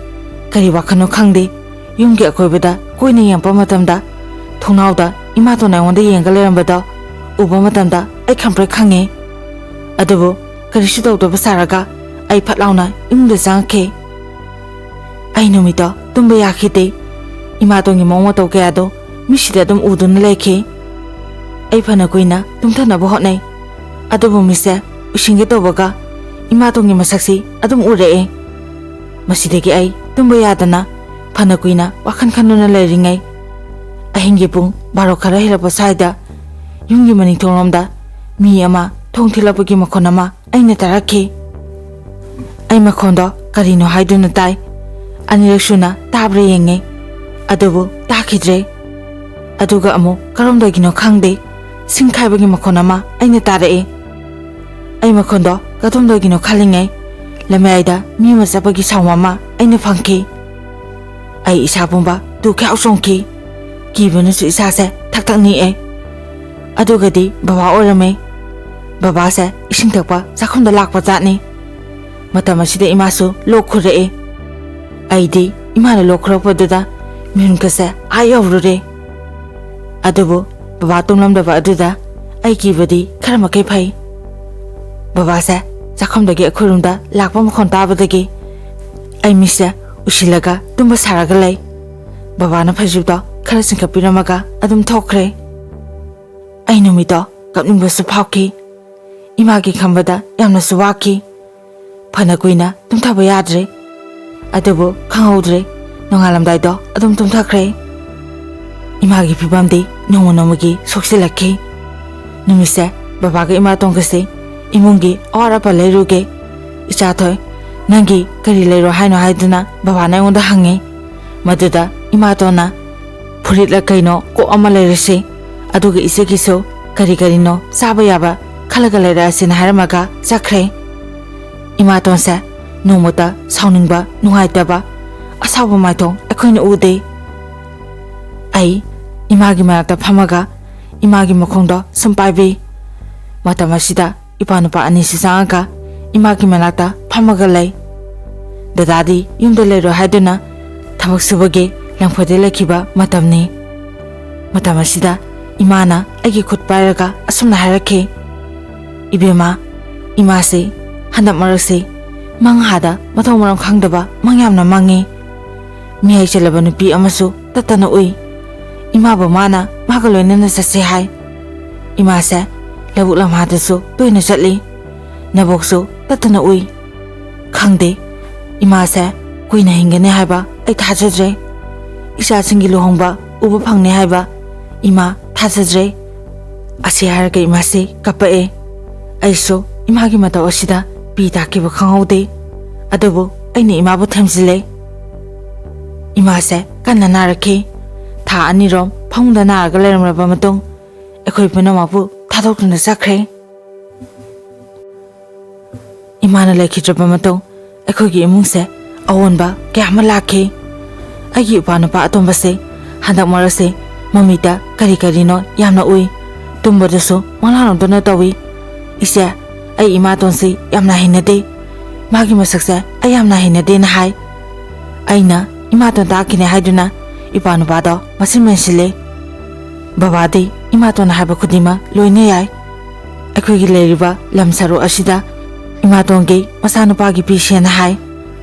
ꯀꯔꯤ ꯋꯥꯈꯜꯅꯣ ꯈꯪꯗꯦ, ꯌꯨꯝꯒꯤ ꯑꯀꯣꯏꯕꯗ ꯀꯣꯏꯅ ꯌꯦꯡꯉꯛꯄ ꯃꯇꯝꯗ ꯊꯣꯡꯅꯥꯎꯗ ꯏꯃꯥꯇꯣꯟ ꯑꯩꯉꯣꯟꯗ ꯌꯦꯡꯉꯒ ꯂꯩꯔꯝꯕꯗꯣ ꯎꯕ ꯃꯇꯝꯗ ꯑꯩ ꯈꯪꯄ꯭ꯔꯦꯛ ꯈꯪꯉꯦ꯫ ꯑꯗꯨꯕꯨ ꯀꯔꯤꯁꯨ ꯇꯧꯗꯕ ꯁꯥꯔꯒ ꯑꯩ ꯐꯠ ꯂꯥꯎꯅ ꯏꯃꯨꯡꯗ ꯆꯪꯉꯛꯈꯤ꯫ ꯑꯩ ꯅꯨꯃꯤꯠꯇꯣ ꯇꯨꯝꯕ ꯌꯥꯈꯤꯗꯦ꯫ ꯏꯃꯥꯇꯣꯟꯒꯤ ꯃꯑꯣꯡ ꯃꯇꯧ ꯀꯌꯥꯗꯣ ꯃꯤꯠꯁꯤꯗ ꯑꯗꯨꯝ ꯎꯗꯨꯅ ꯂꯩꯈꯤ꯫ ꯑꯩ ꯐꯅ ꯀꯨꯏꯅ ꯇꯨꯝꯊꯅꯕ ꯍꯣꯠꯅꯩ, ꯑꯗꯨꯕꯨ ꯃꯤꯠꯁꯦ ꯎꯏꯁꯤꯟꯒꯦ ꯇꯧꯕꯒ ꯏꯃꯥꯇꯣꯟꯒꯤ ꯃꯁꯛꯁꯤ ꯑꯗꯨꯝ ꯎꯔꯛꯑꯦ꯫ ꯃꯁꯤꯗꯒꯤ ꯑꯩ ꯇꯨꯝꯕ ꯌꯥꯗꯅ ꯐꯅ ꯀꯨꯏꯅ ꯋꯥꯈꯜ ꯈꯟꯗꯨꯅ ꯂꯩꯔꯤꯉꯩ, ꯑꯍꯤꯡꯒꯤ ꯄꯨꯡ ꯕꯥꯔꯣ ꯈꯔ ꯍꯦꯜꯂꯛꯄ ꯁ꯭ꯋꯥꯏꯗ ꯌꯨꯝꯒꯤ ꯃꯅꯤꯡꯊꯣꯡꯂꯣꯝꯗ ꯃꯤ ꯑꯃ ꯊꯣꯡ ꯊꯤꯜꯂꯛꯄꯒꯤ ꯃꯈꯣꯟ ꯑꯃ ꯑꯩꯅ ꯇꯥꯔꯛꯈꯤ꯫ ꯑꯩ ꯃꯈꯣꯟꯗꯣ ꯀꯔꯤꯅꯣ ꯍꯥꯏꯗꯨꯅ ꯇꯥꯏ꯫ ꯑꯅꯤꯔꯛ ꯁꯨꯅ ꯇꯥꯕ꯭ꯔꯥ ꯌꯦꯡꯉꯦ, ꯑꯗꯨꯕꯨ ꯇꯥꯈꯤꯗ꯭ꯔꯦ꯫ ꯑꯗꯨꯒ ꯑꯃꯨꯛ ꯀꯔꯣꯝꯗꯒꯤꯅꯣ ꯈꯪꯗꯦ, ꯁꯤꯡ ꯈꯥꯏꯕꯒꯤ ꯃꯈꯣꯟ ꯑꯃ ꯑꯩꯅ ꯇꯥꯔꯛꯑꯦ꯫ ꯑꯩ ꯃꯈꯣꯟꯗꯣ ꯀꯗꯣꯝꯗꯒꯤꯅꯣ ꯈꯜꯂꯤꯉꯩ, ꯂꯝꯌꯥꯏꯗ ꯃꯤ ꯑꯃ ꯆꯠꯄꯒꯤ ꯁꯥꯎꯟ ꯑꯃ ꯑꯩꯅ ꯐꯪꯈꯤ꯫ ꯑꯩ ꯏꯁꯥ ꯄꯨꯝꯕ ꯇꯨ ꯈ꯭ꯌꯥꯎ ꯆꯣꯡꯈꯤ꯫ ꯀꯤꯕꯅꯁꯨ ꯏꯁꯥꯁꯦ ꯊꯛ ꯊꯛ ꯅꯤꯛꯑꯦ꯫ ꯑꯗꯨꯒꯗꯤ ꯕꯕꯥ ꯑꯣꯏꯔꯝꯃꯦ꯫ ꯕꯕꯥꯁꯦ ꯏꯁꯤꯡ ꯊꯛꯄ ꯆꯥꯛꯈꯨꯝꯗ ꯂꯥꯛꯄ ꯖꯥꯠꯅꯤ꯫ ꯃꯇꯝ ꯑꯁꯤꯗ ꯏꯃꯥꯁꯨ ꯂꯣꯛ ꯈꯨꯔꯛꯑꯦ꯫ ꯑꯩꯗꯤ ꯏꯃꯥꯅ ꯂꯣꯛ ꯈꯨꯔꯛꯄꯗꯨꯗ ꯃꯤꯍꯨꯟꯒꯁꯦ ꯑꯥ ꯌꯧꯔꯨꯔꯦ꯫ ꯑꯗꯨꯕꯨ ꯕꯕꯥ ꯇꯨꯝꯂꯝꯗꯕ ꯑꯗꯨꯗ ꯑꯩ ꯀꯤꯕꯗꯤ ꯈꯔ ꯃꯈꯩ ꯐꯩ꯫ ꯕꯕꯥꯁꯦ ꯆꯥꯛꯈꯨꯝꯗꯒꯤ ꯑꯩꯈꯣꯏ ꯔꯨꯝꯗ ꯂꯥꯛꯄ ꯃꯈꯣꯟ ꯇꯥꯕꯗꯒꯤ ꯑꯩ ꯃꯤꯠꯁꯦ ꯎꯏꯁꯤꯜꯂꯒ ꯇꯨꯝꯕ ꯁꯥꯔꯒ ꯂꯩ꯫ ꯕꯕꯥꯅ ꯐꯩꯖꯨꯞꯇꯣ ꯈꯔ ꯆꯤꯡꯈꯠꯄꯤꯔꯝꯃꯒ ꯑꯗꯨꯝ ꯊꯣꯛꯈ꯭ꯔꯦ꯫ ꯑꯩ ꯅꯨꯃꯤꯠꯇꯣ ꯀꯞꯅꯤꯡꯕꯁꯨ ꯐꯥꯎꯈꯤ꯫ ꯏꯃꯥꯒꯤ ꯈꯟꯕꯗ ꯌꯥꯝꯅꯁꯨ ꯋꯥꯈꯤ꯫ ꯐꯅ ꯀꯨꯏꯅ ꯇꯨꯝꯊꯕ ꯌꯥꯗ꯭ꯔꯦ꯫ ꯑꯗꯨꯕꯨ ꯈꯪꯍꯧꯗ꯭ꯔꯦ, ꯅꯣꯡꯉꯥꯜꯂꯝꯗꯥꯏꯗꯣ ꯑꯗꯨꯝ ꯇꯨꯝꯊꯈ꯭ꯔꯦ꯫ ꯏꯃꯥꯒꯤ ꯐꯤꯕꯝꯗꯤ ꯅꯣꯡꯃ ꯅꯣꯡꯃꯒꯤ ꯁꯣꯛꯆꯤꯜꯂꯛꯈꯤ꯫ ꯅꯨꯃꯤꯠꯁꯦ ꯕꯕꯥꯒ ꯏꯃꯥꯇꯣꯟꯒꯁꯦ ꯏꯃꯨꯡꯒꯤ ꯑꯋꯥꯠ ꯑꯄꯥ ꯂꯩꯔꯨꯒꯦ꯫ "ꯏꯆꯥꯊꯣꯏ, ꯅꯪꯒꯤ ꯀꯔꯤ ꯂꯩꯔꯣ ꯍꯥꯏꯅꯣ?" ꯍꯥꯏꯗꯨꯅ ꯕꯕꯥꯅ ꯑꯩꯉꯣꯟꯗ ꯍꯪꯉꯤ꯫ ꯃꯗꯨꯗ ꯏꯃꯥꯇꯣꯟꯅ, "ꯐꯨꯔꯤꯠꯂ ꯀꯩꯅꯣ ꯀꯣꯛ ꯑꯃ ꯂꯩꯔꯁꯤ, ꯑꯗꯨꯒ ꯏꯆꯦꯒꯤꯁꯨ ꯀꯔꯤ ꯀꯔꯤꯅꯣ ꯆꯥꯕ ꯌꯥꯕ ꯈꯜꯂꯒ ꯂꯩꯔꯛꯑꯁꯤꯅ" ꯍꯥꯏꯔꯝꯃꯒ ꯆꯠꯈ꯭ꯔꯦ꯫ ꯏꯃꯥꯇꯣꯟꯁꯦ ꯅꯣꯡꯃꯇ ꯁꯥꯎꯅꯤꯡꯕ, ꯅꯨꯡꯉꯥꯏꯇꯕ, ꯑꯁꯥꯎꯕ ꯃꯥꯏꯊꯣꯡ ꯑꯩꯈꯣꯏꯅ ꯎꯗꯦ꯫ ꯑꯩ ꯏꯃꯥꯒꯤ ꯃꯅꯥꯛꯇ ꯐꯝꯃꯒ ꯏꯃꯥꯒꯤ ꯃꯈꯣꯡꯗꯣ ꯁꯨꯝ ꯄꯥꯏꯕꯤ꯫ ꯃꯇꯝ ꯑꯁꯤꯗ ꯏꯄꯥ ꯅꯨꯄꯥ ꯑꯅꯤꯁꯤ ꯆꯪꯉꯒ ꯏꯃꯥꯒꯤ ꯃꯅꯥꯛꯇ ꯐꯝꯃꯒ ꯂꯩ꯫ ꯗꯗꯥꯗꯤ ꯌꯨꯝꯗ ꯂꯩꯔꯣꯏ ꯍꯥꯏꯗꯨꯅ ꯊꯕꯛ ꯁꯨꯕꯒꯤ ꯂꯪꯐꯗ ꯂꯩꯈꯤꯕ ꯃꯇꯝꯅꯤ꯫ ꯃꯇꯝ ꯑꯁꯤꯗ ꯏꯃꯥꯅ ꯑꯩꯒꯤ ꯈꯨꯠ ꯄꯥꯏꯔꯒ ꯑꯁꯨꯝꯅ ꯍꯥꯏꯔꯛꯈꯤ, "ꯏꯕꯦꯝꯃ, ꯏꯃꯥꯁꯤ ꯍꯟꯗꯛ ꯃꯔꯛꯁꯤ ꯃꯪꯍꯥꯗ ꯃꯊꯣꯡ ꯃꯔꯝ ꯈꯪꯗꯕ ꯃꯪ ꯌꯥꯝꯅ ꯃꯪꯉꯤ꯫ ꯃꯤꯍꯩ ꯆꯜꯂꯕ ꯅꯨꯄꯤ ꯑꯃꯁꯨ ꯇꯠꯇꯅ ꯎꯏ꯫ ꯏꯃꯥꯕꯨ ꯃꯥꯅ ꯃꯥꯒ ꯂꯣꯏꯅꯅ ꯆꯠꯁꯦ ꯍꯥꯏ꯫ ꯏꯃꯥꯁꯦ ꯂꯧꯕꯨꯛ ꯂꯝꯍꯥꯗꯁꯨ ꯇꯣꯏꯅ ꯆꯠꯂꯤ꯫ ꯅꯕꯣꯛꯁꯨ ꯇꯠꯇꯅ ꯎꯏ꯫ ꯈꯪꯗꯦ, ꯏꯃꯥꯁꯦ ꯀꯨꯏꯅ ꯍꯤꯡꯒꯅꯤ ꯍꯥꯏꯕ ꯑꯩ ꯊꯥꯖꯗ꯭ꯔꯦ꯫ ꯏꯆꯥꯁꯤꯡꯒꯤ ꯂꯨꯍꯣꯡꯕ ꯎꯕ ꯐꯪꯅꯤ ꯍꯥꯏꯕ ꯏꯃꯥ ꯊꯥꯖꯗ꯭ꯔꯦ꯫" ꯑꯁꯤ ꯍꯥꯏꯔꯒ ꯏꯃꯥꯁꯤ ꯀꯞꯄꯛꯑꯦ꯫ ꯑꯩꯁꯨ ꯏꯃꯥꯒꯤ ꯃꯇꯧ ꯑꯁꯤꯗ ꯄꯤ ꯇꯥꯈꯤꯕ ꯈꯪꯍꯧꯗꯦ꯫ ꯑꯗꯨꯕꯨ ꯑꯩꯅ ꯏꯃꯥꯕꯨ ꯊꯦꯝꯖꯤꯜꯂꯦ꯫ ꯏꯃꯥꯁꯦ ꯀꯟꯅ ꯅꯥꯔꯛꯈꯤ꯫ ꯊꯥ ꯑꯅꯤꯔꯣꯝ ꯐꯃꯨꯡꯗ ꯅꯥꯔꯒ ꯂꯩꯔꯝꯂꯕ ꯃꯇꯨꯡ ꯑꯩꯈꯣꯏ ꯄꯨꯝꯅꯃꯛꯄꯨ ꯊꯥꯗꯣꯛꯇꯨꯅ ꯆꯠꯈ꯭ꯔꯦ꯫ ꯃꯥꯅ ꯂꯩꯈꯤꯗ꯭ꯔꯕ ꯃꯇꯨꯡ ꯑꯩꯈꯣꯏꯒꯤ ꯏꯃꯨꯡꯁꯦ ꯑꯑꯣꯟꯕ ꯀꯌꯥ ꯑꯃ ꯂꯥꯛꯈꯤ꯫ ꯑꯩꯒꯤ ꯏꯄꯥ ꯅꯨꯄꯥ ꯑꯇꯣꯝꯕꯁꯦ ꯍꯟꯗꯛ ꯃꯔꯛꯁꯦ ꯃꯃꯤꯠꯇ ꯀꯔꯤ ꯀꯔꯤꯅꯣ ꯌꯥꯝꯅ ꯎꯏ꯫ ꯇꯨꯝꯕꯗꯁꯨ ꯃꯪꯂꯥꯛ ꯂꯣꯡꯗꯅ ꯇꯧꯏ꯫ "ꯏꯆꯦ, ꯑꯩ ꯏꯃꯥꯇꯣꯟꯁꯤ ꯌꯥꯝꯅ ꯍꯩꯅꯗꯦ꯫ ꯃꯥꯒꯤ ꯃꯁꯛꯁꯦ ꯑꯩ ꯌꯥꯝꯅ ꯍꯩꯅꯗꯦꯅ" ꯍꯥꯏ꯫ ꯑꯩꯅ ꯏꯃꯥꯇꯣꯟ ꯇꯥꯛꯈꯤꯅꯦ ꯍꯥꯏꯗꯨꯅ ꯏꯄꯥ ꯅꯨꯄꯥꯗꯣ ꯃꯆꯤꯟ ꯃꯦꯟꯁꯤꯜꯂꯦ꯫ ꯕꯕꯥꯗꯤ ꯏꯃꯥꯇꯣꯟꯅ ꯍꯥꯏꯕ ꯈꯨꯗꯤꯡꯃꯛ ꯂꯣꯏꯅ ꯌꯥꯏ꯫ ꯑꯩꯈꯣꯏꯒꯤ ꯂꯩꯔꯤꯕ ꯂꯝ ꯁꯔꯨꯛ ꯑꯁꯤꯗ ꯏꯃꯥꯇꯣꯟꯒꯤ ꯃꯆꯥꯅꯨꯄꯥꯒꯤ ꯄꯤꯁꯦꯅ ꯍꯥꯏ꯫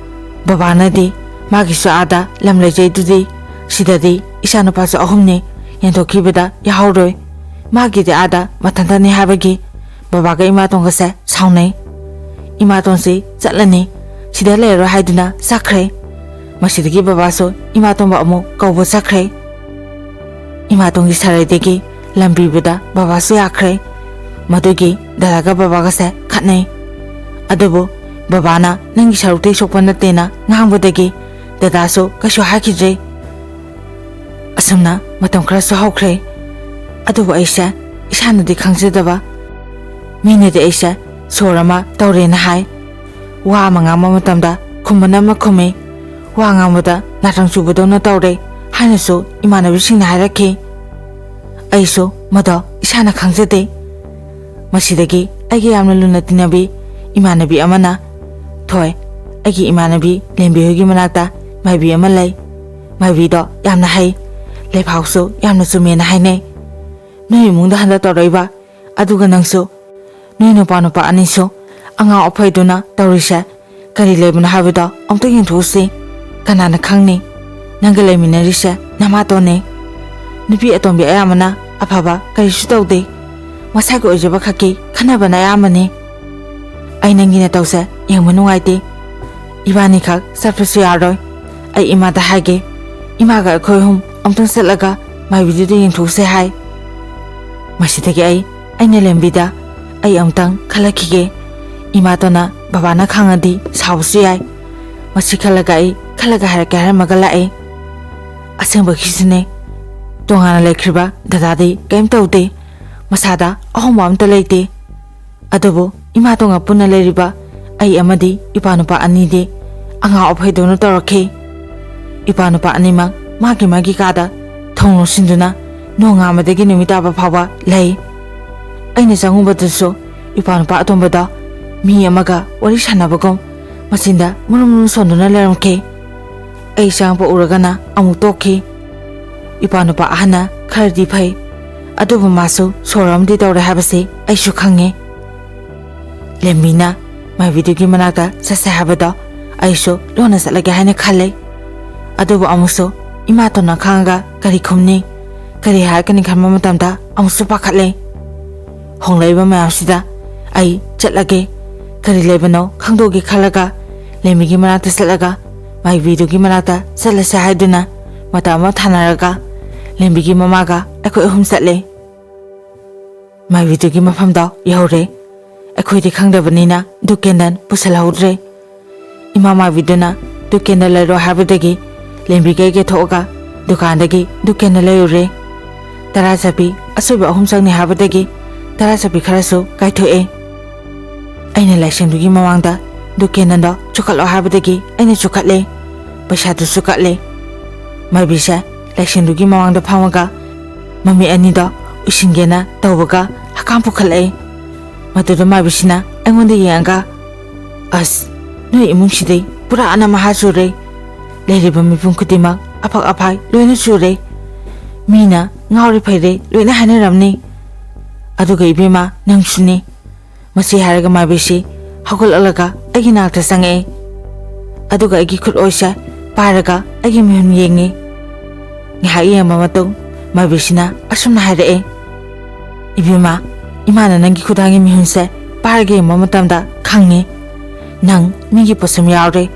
ꯕꯕꯥꯅꯗꯤ ꯃꯥꯒꯤꯁꯨ ꯑꯥꯗ ꯂꯝ ꯂꯩꯖꯩꯗꯨꯗꯤ, ꯁꯤꯗꯗꯤ ꯏꯆꯥꯅꯨꯄꯥꯁꯨ ꯑꯍꯨꯝꯅꯤ, ꯌꯦꯟꯊꯣꯛꯈꯤꯕꯗ ꯌꯥꯍꯧꯔꯣꯏ꯫ ꯃꯥꯒꯤꯗꯤ ꯑꯥꯗ ꯃꯊꯟꯇꯅꯤ ꯍꯥꯏꯕꯒꯤ ꯕꯕꯥꯒ ꯏꯃꯥꯇꯣꯟꯒꯁꯦ ꯁꯥꯎꯅꯩ꯫ ꯏꯃꯥꯇꯣꯟꯁꯤ ꯆꯠꯂꯅꯤ, ꯁꯤꯗ ꯂꯩꯔꯔꯣꯏ ꯍꯥꯏꯗꯨꯅ ꯆꯠꯈ꯭ꯔꯦ꯫ ꯃꯁꯤꯗꯒꯤ ꯕꯕꯥꯁꯨ ꯏꯃꯥꯇꯣꯟꯕꯨ ꯑꯃꯨꯛ ꯀꯧꯕ ꯆꯠꯈ꯭ꯔꯦ꯫ ꯏꯃꯥꯇꯣꯟꯒꯤ ꯁꯔꯥꯏꯗꯒꯤ ꯂꯝꯕꯤꯕꯨꯗ ꯕꯕꯥꯁꯨ ꯌꯥꯈ꯭ꯔꯦ꯫ ꯃꯗꯨꯒꯤ ꯗꯗꯥꯒ ꯕꯕꯥꯒꯁꯦ ꯈꯠꯅꯩ꯫ ꯑꯗꯨꯕꯨ ꯕꯕꯥꯅ "ꯅꯪꯒꯤ ꯁꯔꯨꯛꯇꯩ ꯁꯣꯛꯄ ꯅꯠꯇꯦꯅ" ꯉꯥꯡꯕꯗꯒꯤ ꯗꯗꯥꯁꯨ ꯀꯩꯁꯨ ꯍꯥꯏꯈꯤꯗ꯭ꯔꯦ꯫ ꯑꯁꯨꯝꯅ ꯃꯇꯝ ꯈꯔꯁꯨ ꯍꯧꯈ꯭ꯔꯦ꯫ ꯑꯗꯨꯕꯨ ꯑꯩꯁꯦ ꯏꯁꯥꯅꯗꯤ ꯈꯪꯖꯗꯕ, ꯃꯤꯅꯗꯤ ꯑꯩꯁꯦ ꯁꯣꯔ ꯑꯃ ꯇꯧꯔꯦꯅ ꯍꯥꯏ꯫ ꯋꯥ ꯑꯃ ꯉꯥꯡꯕ ꯃꯇꯝꯗ ꯈꯨꯝꯕꯅ ꯑꯃ ꯈꯨꯝꯃꯤ꯫ ꯋꯥ ꯉꯥꯡꯕꯗ ꯅꯥꯇꯪ ꯆꯨꯕꯗꯧꯅ ꯇꯧꯔꯦ ꯍꯥꯏꯅꯁꯨ ꯏꯃꯥꯟꯅꯕꯤꯁꯤꯡꯅ ꯍꯥꯏꯔꯛꯈꯤ꯫ ꯑꯩꯁꯨ ꯃꯗꯣ ꯏꯁꯥꯅ ꯈꯪꯖꯗꯦ꯫ ꯃꯁꯤꯗꯒꯤ ꯑꯩꯒ ꯌꯥꯝꯅ ꯂꯨꯅ ꯇꯤꯟꯅꯕꯤ ꯏꯃꯥꯟꯅꯕꯤ ꯑꯃꯅ, "ꯊꯣꯏ, ꯑꯩꯒꯤ ꯏꯃꯥꯟꯅꯕꯤ ꯂꯦꯝꯕꯤ ꯍꯣꯏꯒꯤ ꯃꯅꯥꯛꯇ ꯃꯥꯏꯕꯤ ꯑꯃ ꯂꯩ꯫ ꯃꯥꯏꯕꯤꯗꯣ ꯌꯥꯝꯅ ꯍꯩ, ꯂꯩꯐꯥꯎꯁꯨ ꯌꯥꯝꯅ ꯆꯨꯝꯃꯦꯅ ꯍꯥꯏꯅꯩ꯫ ꯅꯣꯏ ꯏꯃꯨꯡꯗ ꯍꯟꯗꯛ ꯇꯧꯔꯛꯏꯕ, ꯑꯗꯨꯒ ꯅꯪꯁꯨ, ꯅꯣꯏ ꯅꯨꯄꯥ ꯅꯨꯄꯥ ꯑꯅꯤꯁꯨ ꯑꯉꯥꯎ ꯑꯐꯩꯗꯨꯅ ꯇꯧꯔꯤꯁꯦ ꯀꯔꯤ ꯂꯩꯕꯅꯣ ꯍꯥꯏꯕꯗꯣ ꯑꯃꯨꯛꯇ ꯌꯦꯡꯊꯣꯛꯎꯁꯤ꯫ ꯀꯅꯥꯅ ꯈꯪꯅꯤ? ꯅꯪꯒ ꯂꯩꯃꯤꯟꯅꯔꯤꯁꯦ ꯅꯃꯥꯇꯣꯟꯅꯦ꯫ ꯅꯨꯄꯤ ꯑꯇꯣꯝꯕꯤ ꯑꯌꯥꯝꯕꯅ ꯑꯐꯕ ꯀꯔꯤꯁꯨ ꯇꯧꯗꯦ꯫ ꯃꯁꯥꯒꯤ ꯑꯣꯏꯖꯕ ꯈꯛꯀꯤ ꯈꯟꯅꯕꯅ ꯑꯌꯥꯝꯕꯅꯤ꯫ ꯑꯩ ꯅꯪꯒꯤ ꯅꯇꯧꯁꯦ ꯌꯦꯡꯕ ꯅꯨꯡꯉꯥꯏꯇꯦ꯫ ꯏꯕꯥꯅꯤꯈꯛ ꯆꯠꯄꯁꯨ ꯌꯥꯔꯣꯏ꯫ ꯑꯩ ꯏꯃꯥꯗ ꯍꯥꯏꯒꯦ꯫ ꯏꯃꯥꯒ ꯑꯩꯈꯣꯏ ꯑꯍꯨꯝ ꯑꯃꯨꯛꯇꯪ ꯆꯠꯂꯒ ꯃꯥꯏꯕꯤꯗꯨꯗ ꯌꯦꯡꯊꯣꯛꯁꯦ" ꯍꯥꯏ꯫ ꯃꯁꯤꯗꯒꯤ ꯑꯩ, ꯑꯩꯅ ꯂꯦꯝꯕꯤꯗ "ꯑꯩ ꯑꯃꯨꯛꯇꯪ ꯈꯜꯂꯛꯈꯤꯒꯦ꯫ ꯏꯃꯥꯇꯣꯟꯅ ꯕꯕꯥꯅ ꯈꯪꯉꯗꯤ ꯁꯥꯎꯕꯁꯨ ꯌꯥꯏ꯫ ꯃꯁꯤ ꯈꯜꯂꯒ ꯑꯩ ꯈꯜꯂꯒ ꯍꯥꯏꯔꯛꯀꯦ" ꯍꯥꯏꯔꯝꯃꯒ ꯂꯥꯛꯑꯦ꯫ ꯑꯁꯦꯡꯕꯒꯤꯁꯨꯅꯦ, ꯇꯣꯉꯥꯟꯅ ꯂꯩꯈ꯭ꯔꯤꯕ ꯗꯗꯥꯗꯤ ꯀꯔꯤꯝ ꯇꯧꯗꯦ꯫ ꯃꯁꯥꯗ ꯑꯍꯣꯡꯕ ꯑꯝꯇ ꯂꯩꯇꯦ꯫ ꯑꯗꯨꯕꯨ ꯏꯃꯥꯇꯣꯟꯒ ꯄꯨꯟꯅ ꯂꯩꯔꯤꯕ ꯑꯩ ꯑꯃꯗꯤ ꯏꯄꯥꯅꯨꯄꯥ ꯑꯅꯤꯗꯤ ꯑꯉꯥꯎ ꯑꯐꯩꯗꯧꯅ ꯇꯧꯔꯛꯈꯤ꯫ ꯏꯄꯥꯅꯨꯄꯥ ꯑꯅꯤꯃꯛ ꯃꯥꯒꯤ ꯃꯥꯒꯤ ꯀꯥꯗ ꯊꯣꯡ ꯂꯣꯟꯁꯤꯟꯗꯨꯅ ꯅꯣꯡꯉꯥꯟꯕꯗꯒꯤ ꯅꯨꯃꯤꯠ ꯇꯥꯕ ꯐꯥꯎꯕ ꯂꯩ꯫ ꯑꯩꯅ ꯆꯪꯉꯨꯕꯗꯁꯨ ꯏꯄꯥꯅꯨꯄꯥ ꯑꯇꯣꯝꯕꯗꯣ ꯃꯤ ꯑꯃꯒ ꯋꯥꯔꯤ ꯁꯥꯟꯅꯕꯒꯨꯝ ꯃꯆꯤꯟꯗ ꯃꯨꯔꯨꯝ ꯃꯨꯔꯨꯝ ꯁꯣꯟꯗꯨꯅ ꯂꯩꯔꯝꯈꯤ꯫ ꯑꯩ ꯆꯪꯉꯛꯄ ꯎꯔꯒꯅ ꯑꯃꯨꯛ ꯇꯣꯛꯈꯤ꯫ ꯏꯄꯥꯅꯨꯄꯥ ꯑꯍꯟꯅ ꯈꯔꯗꯤ ꯐꯩ, ꯑꯗꯨꯕꯨ ꯃꯥꯁꯨ ꯁꯣꯔ ꯑꯃꯗꯤ ꯇꯧꯔꯦ ꯍꯥꯏꯕꯁꯤ ꯑꯩꯁꯨ ꯈꯪꯉꯤ꯫ ꯂꯦꯝꯕꯤꯅ ꯃꯥꯏꯕꯤꯗꯨꯒꯤ ꯃꯅꯥꯛꯇ ꯆꯠꯁꯦ ꯍꯥꯏꯕꯗꯣ ꯑꯩꯁꯨ ꯂꯣꯟꯅ ꯆꯠꯂꯒꯦ ꯍꯥꯏꯅ ꯈꯜꯂꯦ꯫ ꯑꯗꯨꯕꯨ ꯑꯃꯨꯛꯁꯨ ꯏꯃꯥꯇꯣꯟꯅ ꯈꯪꯉꯒ ꯀꯔꯤ ꯈꯨꯝꯅꯤ, ꯀꯔꯤ ꯍꯥꯏꯔꯛꯀꯅꯤ ꯈꯟꯕ ꯃꯇꯝꯗ ꯑꯃꯨꯛꯁꯨ ꯄꯥꯈꯠꯂꯦ꯫ ꯍꯣꯡꯂꯛꯏꯕ ꯃꯌꯥꯝꯁꯤꯗ ꯑꯩ ꯆꯠꯂꯒꯦ, ꯀꯔꯤ ꯂꯩꯕꯅꯣ ꯈꯪꯗꯣꯛꯒꯦ ꯈꯜꯂꯒ ꯂꯦꯝꯕꯤꯒꯤ ꯃꯅꯥꯛꯇ ꯆꯠꯂꯒ ꯃꯥꯏꯕꯤꯗꯨꯒꯤ ꯃꯅꯥꯛꯇ ꯆꯠꯂꯁꯦ ꯍꯥꯏꯗꯨꯅ ꯃꯇꯝ ꯑꯃ ꯊꯥꯅꯔꯒ ꯂꯦꯝꯕꯤꯒꯤ ꯃꯃꯥꯒ ꯑꯩꯈꯣꯏ ꯑꯍꯨꯝ ꯆꯠꯂꯦ꯫ ꯃꯥꯏꯕꯤꯗꯨꯒꯤ ꯃꯐꯝꯗꯣ ꯌꯧꯔꯦ꯫ ꯑꯩꯈꯣꯏꯗꯤ ꯈꯪꯗꯕꯅꯤꯅ ꯙꯨꯞ ꯀꯦꯟꯗꯜ ꯄꯨꯁꯜꯍꯧꯗ꯭ꯔꯦ꯫ ꯏꯃꯥ ꯃꯥꯏꯕꯤꯗꯨꯅ ꯙꯨꯞ ꯀꯦꯟꯗꯜ ꯂꯩꯔꯣ ꯍꯥꯏꯕꯗꯒꯤ ꯂꯦꯝꯕꯤꯒ ꯑꯩꯒ ꯊꯣꯛꯑꯒ ꯗꯨꯀꯥꯟꯗꯒꯤ ꯙꯨꯞ ꯀꯦꯟꯗꯜ ꯂꯩꯔꯨꯔꯦ꯫ ꯇꯔꯥ ꯆꯠꯄꯤ ꯑꯁꯣꯏꯕ ꯑꯍꯨꯝ ꯆꯪꯅꯤ ꯍꯥꯏꯕꯗꯒꯤ ꯇꯔꯥ ꯆꯠꯄꯤ ꯈꯔꯁꯨ ꯀꯥꯏꯊꯣꯛꯑꯦ꯫ ꯑꯩꯅ ꯂꯥꯏꯁꯪꯗꯨꯒꯤ ꯃꯃꯥꯡꯗ ꯙꯨꯞ ꯀꯦꯟꯗꯜꯗꯣ ꯆꯨꯈꯠꯂꯣ ꯍꯥꯏꯕꯗꯒꯤ ꯑꯩꯅ ꯆꯨꯈꯠꯂꯦ꯫ ꯄꯩꯁꯥꯗꯨꯁꯨ ꯀꯠꯂꯦ꯫ ꯃꯥꯏꯕꯤꯁꯦ ꯂꯥꯏꯁꯪꯗꯨꯒꯤ ꯃꯃꯥꯡꯗ ꯐꯝꯃꯒ ꯃꯃꯤꯠ ꯑꯅꯤꯗꯣ ꯎꯏꯁꯤꯟꯒꯦꯅ ꯇꯧꯕꯒ ꯍꯀꯥꯝ ꯄꯨꯈꯠꯂꯛꯑꯦ꯫ ꯃꯗꯨꯗ ꯃꯥꯏꯕꯤꯁꯤꯅ ꯑꯩꯉꯣꯟꯗ ꯌꯦꯡꯉꯒ, "ꯑꯁ, ꯅꯣꯏ ꯏꯃꯨꯡꯁꯤꯗꯤ ꯄꯨꯔꯥ ꯑꯅꯝ ꯑꯍꯥ ꯆꯨꯔꯦ꯫ ꯂꯩꯔꯤꯕ ꯃꯤꯄꯨꯝ ꯈꯨꯗꯤꯡꯃꯛ ꯑꯐꯛ ꯑꯐꯥꯏ ꯂꯣꯏꯅ ꯆꯨꯔꯦ꯫ ꯃꯤꯅ ꯉꯥꯎꯔꯦ ꯐꯩꯔꯦ ꯂꯣꯏꯅ ꯍꯥꯏꯅꯔꯝꯅꯤ꯫ ꯑꯗꯨꯒ ꯏꯕꯦꯝꯃ, ꯅꯪꯁꯨꯅꯤ꯫" ꯃꯁꯤ ꯍꯥꯏꯔꯒ ꯃꯥꯏꯕꯤꯁꯤ ꯍꯧꯒꯠꯂꯛꯂꯒ ꯑꯩꯒꯤ ꯅꯥꯛꯇ ꯆꯪꯉꯛꯑꯦ꯫ ꯑꯗꯨꯒ ꯑꯩꯒꯤ ꯈꯨꯠ ꯑꯣꯏꯁꯦ ꯄꯥꯏꯔꯒ ꯑꯩꯒꯤ ꯃꯤꯍꯨꯟ ꯌꯦꯡꯉꯤ꯫ ꯉꯥꯏꯍꯥꯛ ꯌꯦꯡꯕ ꯃꯇꯨꯡ ꯃꯥꯏꯕꯤꯁꯤꯅ ꯑꯁꯨꯝꯅ ꯍꯥꯏꯔꯛꯑꯦ, "ꯏꯕꯦꯝꯃ, ꯏꯃꯥꯅ ꯅꯪꯒꯤ ꯈꯨꯗꯥꯡꯒꯤ ꯃꯤꯍꯨꯟꯁꯦ ꯄꯥꯏꯔꯒ ꯌꯦꯡꯕ ꯃꯇꯝꯗ ꯈꯪꯉꯤ꯫ ꯅꯪ ꯃꯤꯒꯤ ꯄꯣꯠꯁꯨꯝ ꯌꯥꯎꯔꯦ꯫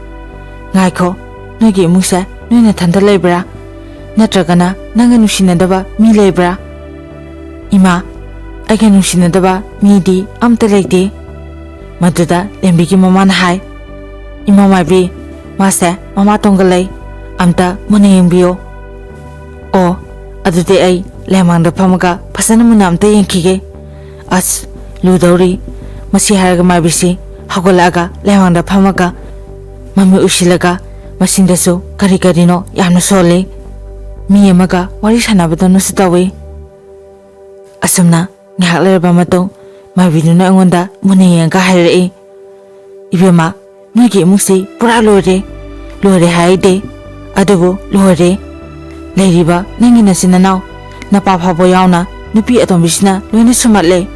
ꯉꯥꯏꯈꯣ, ꯅꯣꯏꯒꯤ ꯏꯃꯨꯡꯁꯦ ꯅꯣꯏ ꯅꯊꯟꯇ ꯂꯩꯕ꯭ꯔꯥ? ꯅꯠꯇ꯭ꯔꯒꯅ ꯅꯪꯒ ꯅꯨꯡꯁꯤꯅꯗꯕ ꯃꯤ ꯂꯩꯕ꯭ꯔꯥ?" "ꯏꯃꯥ, ꯑꯩꯒ ꯅꯨꯡꯁꯤꯅꯗꯕ ꯃꯤꯗꯤ ꯑꯝꯇ ꯂꯩꯇꯦ꯫" ꯃꯗꯨꯗ ꯂꯦꯝꯕꯤꯒꯤ ꯃꯃꯥꯅ ꯍꯥꯏ, "ꯏꯃꯥ ꯃꯥꯏꯕꯤ, ꯃꯥꯁꯦ ꯃꯃꯥꯇꯣꯟꯒ ꯂꯩ꯫ ꯑꯝꯇ ꯃꯨꯟꯅ ꯌꯦꯡꯕꯤꯌꯣ꯫" "ꯑꯣ, ꯑꯗꯨꯗꯤ ꯑꯩ ꯂꯩꯃꯥꯡꯗ ꯐꯝꯃꯒ ꯐꯖꯅ ꯃꯨꯟꯅ ꯑꯝꯇ ꯌꯦꯡꯈꯤꯒꯦ꯫ ꯑꯁ, ꯂꯨꯗꯧꯔꯤ꯫" ꯃꯁꯤ ꯍꯥꯏꯔꯒ ꯃꯥꯏꯕꯤꯁꯤ ꯍꯧꯒꯠꯂꯛꯑꯒ ꯂꯩꯃꯥꯡꯗ ꯐꯝꯃꯒ ꯃꯃꯤꯠ ꯎꯏꯁꯤꯜꯂꯒ ꯃꯆꯤꯟꯗꯁꯨ ꯀꯔꯤ ꯀꯔꯤꯅꯣ ꯌꯥꯝꯅ ꯁꯣꯜꯂꯤ꯫ ꯃꯤ ꯑꯃꯒ ꯋꯥꯔꯤ ꯁꯥꯟꯅꯕꯗꯧꯅꯁꯨ ꯇꯧꯏ꯫ ꯑꯁꯨꯝꯅ ꯉꯥꯏꯍꯥꯛ ꯂꯩꯔꯕ ꯃꯇꯨꯡ ꯃꯥꯏꯕꯤꯗꯨꯅ ꯑꯩꯉꯣꯟꯗ ꯃꯨꯟꯅ ꯌꯦꯡꯉꯒ ꯍꯥꯏꯔꯛꯏ, "ꯏꯕꯦꯝꯃ, ꯅꯣꯏꯒꯤ ꯏꯃꯨꯡꯁꯤ ꯄꯨꯔꯥ ꯂꯣꯏꯔꯦ꯫ ꯂꯣꯏꯔꯦ ꯍꯥꯏꯗꯤ, ꯑꯗꯨꯕꯨ ꯂꯣꯏꯔꯦ꯫ ꯂꯩꯔꯤꯕ ꯅꯪꯒꯤ ꯅꯆꯤꯟ ꯅꯅꯥꯎ, ꯅꯄꯥ ꯐꯥꯎꯕ ꯌꯥꯎꯅ ꯅꯨꯄꯤ ꯑꯇꯣꯝꯕꯤꯁꯤꯅ ꯂꯣꯏꯅ ꯁꯨꯝꯍꯠꯂꯦ꯫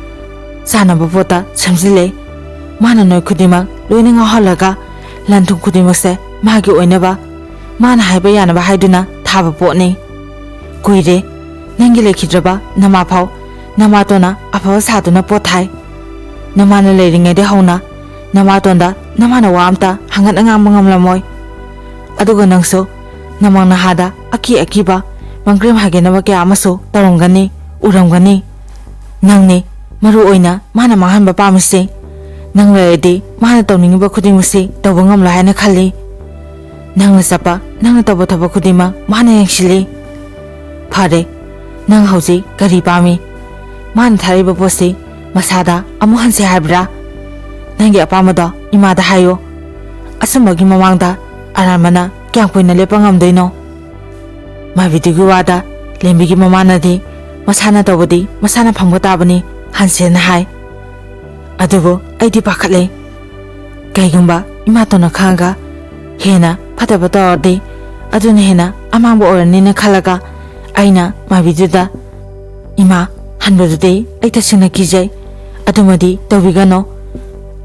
ꯆꯥꯅꯕ ꯄꯣꯠꯇ ꯁꯦꯝꯖꯤꯜꯂꯦ꯫ ꯃꯥꯅ ꯅꯣꯏ ꯈꯨꯗꯤꯡꯃꯛ ꯂꯣꯏꯅ ꯉꯥꯎꯍꯜꯂꯒ ꯂꯟ ꯊꯨꯝ ꯈꯨꯗꯤꯡꯃꯛꯁꯦ ꯃꯥꯒꯤ ꯑꯣꯏꯅꯕ, ꯃꯥꯅ ꯍꯥꯏꯕ ꯌꯥꯅꯕ ꯍꯥꯏꯗꯨꯅ ꯊꯥꯕ ꯄꯣꯠꯅꯤ꯫ ꯀꯨꯏꯔꯦ ꯅꯪꯒꯤ ꯂꯩꯈꯤꯗ꯭ꯔꯕ ꯅꯃꯥ ꯐꯥꯎ ꯅꯃꯥꯇꯣꯟꯅ ꯑꯐꯕ ꯁꯥꯗꯨꯅ ꯄꯣꯠ ꯊꯥꯏ꯫ ꯅꯃꯥꯅ ꯂꯩꯔꯤꯉꯩꯗ ꯍꯧꯅ ꯅꯃꯥꯇꯣꯟꯗ ꯅꯃꯥꯅ ꯋꯥ ꯑꯝꯇ ꯍꯪꯒꯠꯅ ꯉꯥꯡꯕ ꯉꯝꯂꯝꯃꯣꯏ꯫ ꯑꯗꯨꯒ ꯅꯪꯁꯨ ꯅꯃꯪ ꯅꯍꯥꯗ ꯑꯀꯤ ꯑꯀꯤꯕ ꯃꯪꯀ꯭ꯔꯦꯝ ꯍꯥꯏꯒꯦꯅꯕ ꯀꯌꯥ ꯑꯃꯁꯨ ꯇꯧꯔꯝꯒꯅꯤ, ꯎꯔꯝꯒꯅꯤ꯫ ꯅꯪꯅꯤ ꯃꯔꯨ ꯑꯣꯏꯅ ꯃꯥꯅ ꯃꯥꯡꯍꯟꯕ ꯄꯥꯝꯃꯤꯁꯦ꯫ ꯅꯪ ꯂꯩꯔꯗꯤ ꯃꯥꯅ ꯇꯧꯅꯤꯡꯉꯤꯕ ꯈꯨꯗꯤꯡꯃꯛꯁꯤ ꯇꯧꯕ ꯉꯝꯂꯣꯏ ꯍꯥꯏꯅ ꯈꯜꯂꯤ꯫ ꯅꯪꯅ ꯆꯠꯄ, ꯅꯪꯅ ꯇꯧꯕ ꯊꯕꯛ ꯈꯨꯗꯤꯡꯃꯛ ꯃꯥꯅ ꯌꯦꯡꯁꯤꯜꯂꯤ꯫ ꯐꯔꯦ, ꯅꯪ ꯍꯧꯖꯤꯛ ꯀꯔꯤ ꯄꯥꯝꯃꯤ? ꯃꯥꯅ ꯊꯥꯔꯛꯏꯕ ꯄꯣꯠꯁꯤ ꯃꯁꯥꯗ ꯑꯃꯨꯛ ꯍꯟꯁꯦ ꯍꯥꯏꯕ꯭ꯔꯥ? ꯅꯪꯒꯤ ꯑꯄꯥꯝꯕꯗꯣ ꯏꯃꯥꯗ ꯍꯥꯏꯌꯨ꯫ ꯑꯆꯨꯝꯕꯒꯤ ꯃꯃꯥꯡꯗ ꯑꯔꯥꯟꯕꯅ ꯀꯌꯥꯝ ꯀꯨꯏꯅ ꯂꯦꯞꯄ ꯉꯝꯗꯣꯏꯅꯣ?" ꯃꯥꯏꯕꯤꯗꯨꯒꯤ ꯋꯥꯗ ꯂꯦꯝꯕꯤꯒꯤ ꯃꯃꯥꯅꯗꯤ ꯃꯁꯥꯅ ꯇꯧꯕꯗꯤ ꯃꯁꯥꯅ ꯐꯪꯕ ꯇꯥꯕꯅꯤ, ꯍꯟꯁꯦꯅ ꯍꯥꯏ꯫ ꯑꯗꯨꯕꯨ ꯑꯩꯗꯤ ꯄꯥꯈꯠꯂꯦ꯫ ꯀꯩꯒꯨꯝꯕ ꯏꯃꯥꯇꯣꯟꯅ ꯈꯪꯉꯒ ꯍꯦꯟꯅ ꯐꯠꯇꯕ ꯇꯧꯔꯗꯤ ꯑꯗꯨꯅ ꯍꯦꯟꯅ ꯑꯃꯥꯡꯕ ꯑꯣꯏꯔꯅꯤꯅ ꯈꯜꯂꯒ ꯑꯩꯅ ꯃꯥꯏꯕꯤꯗꯨꯗ, "ꯏꯃꯥ, ꯍꯟꯕꯗꯨꯗꯤ ꯑꯩ ꯇꯁꯦꯡꯅ ꯀꯤꯖꯩ꯫ ꯑꯗꯨꯃꯗꯤ ꯇꯧꯕꯤꯒꯅꯣ꯫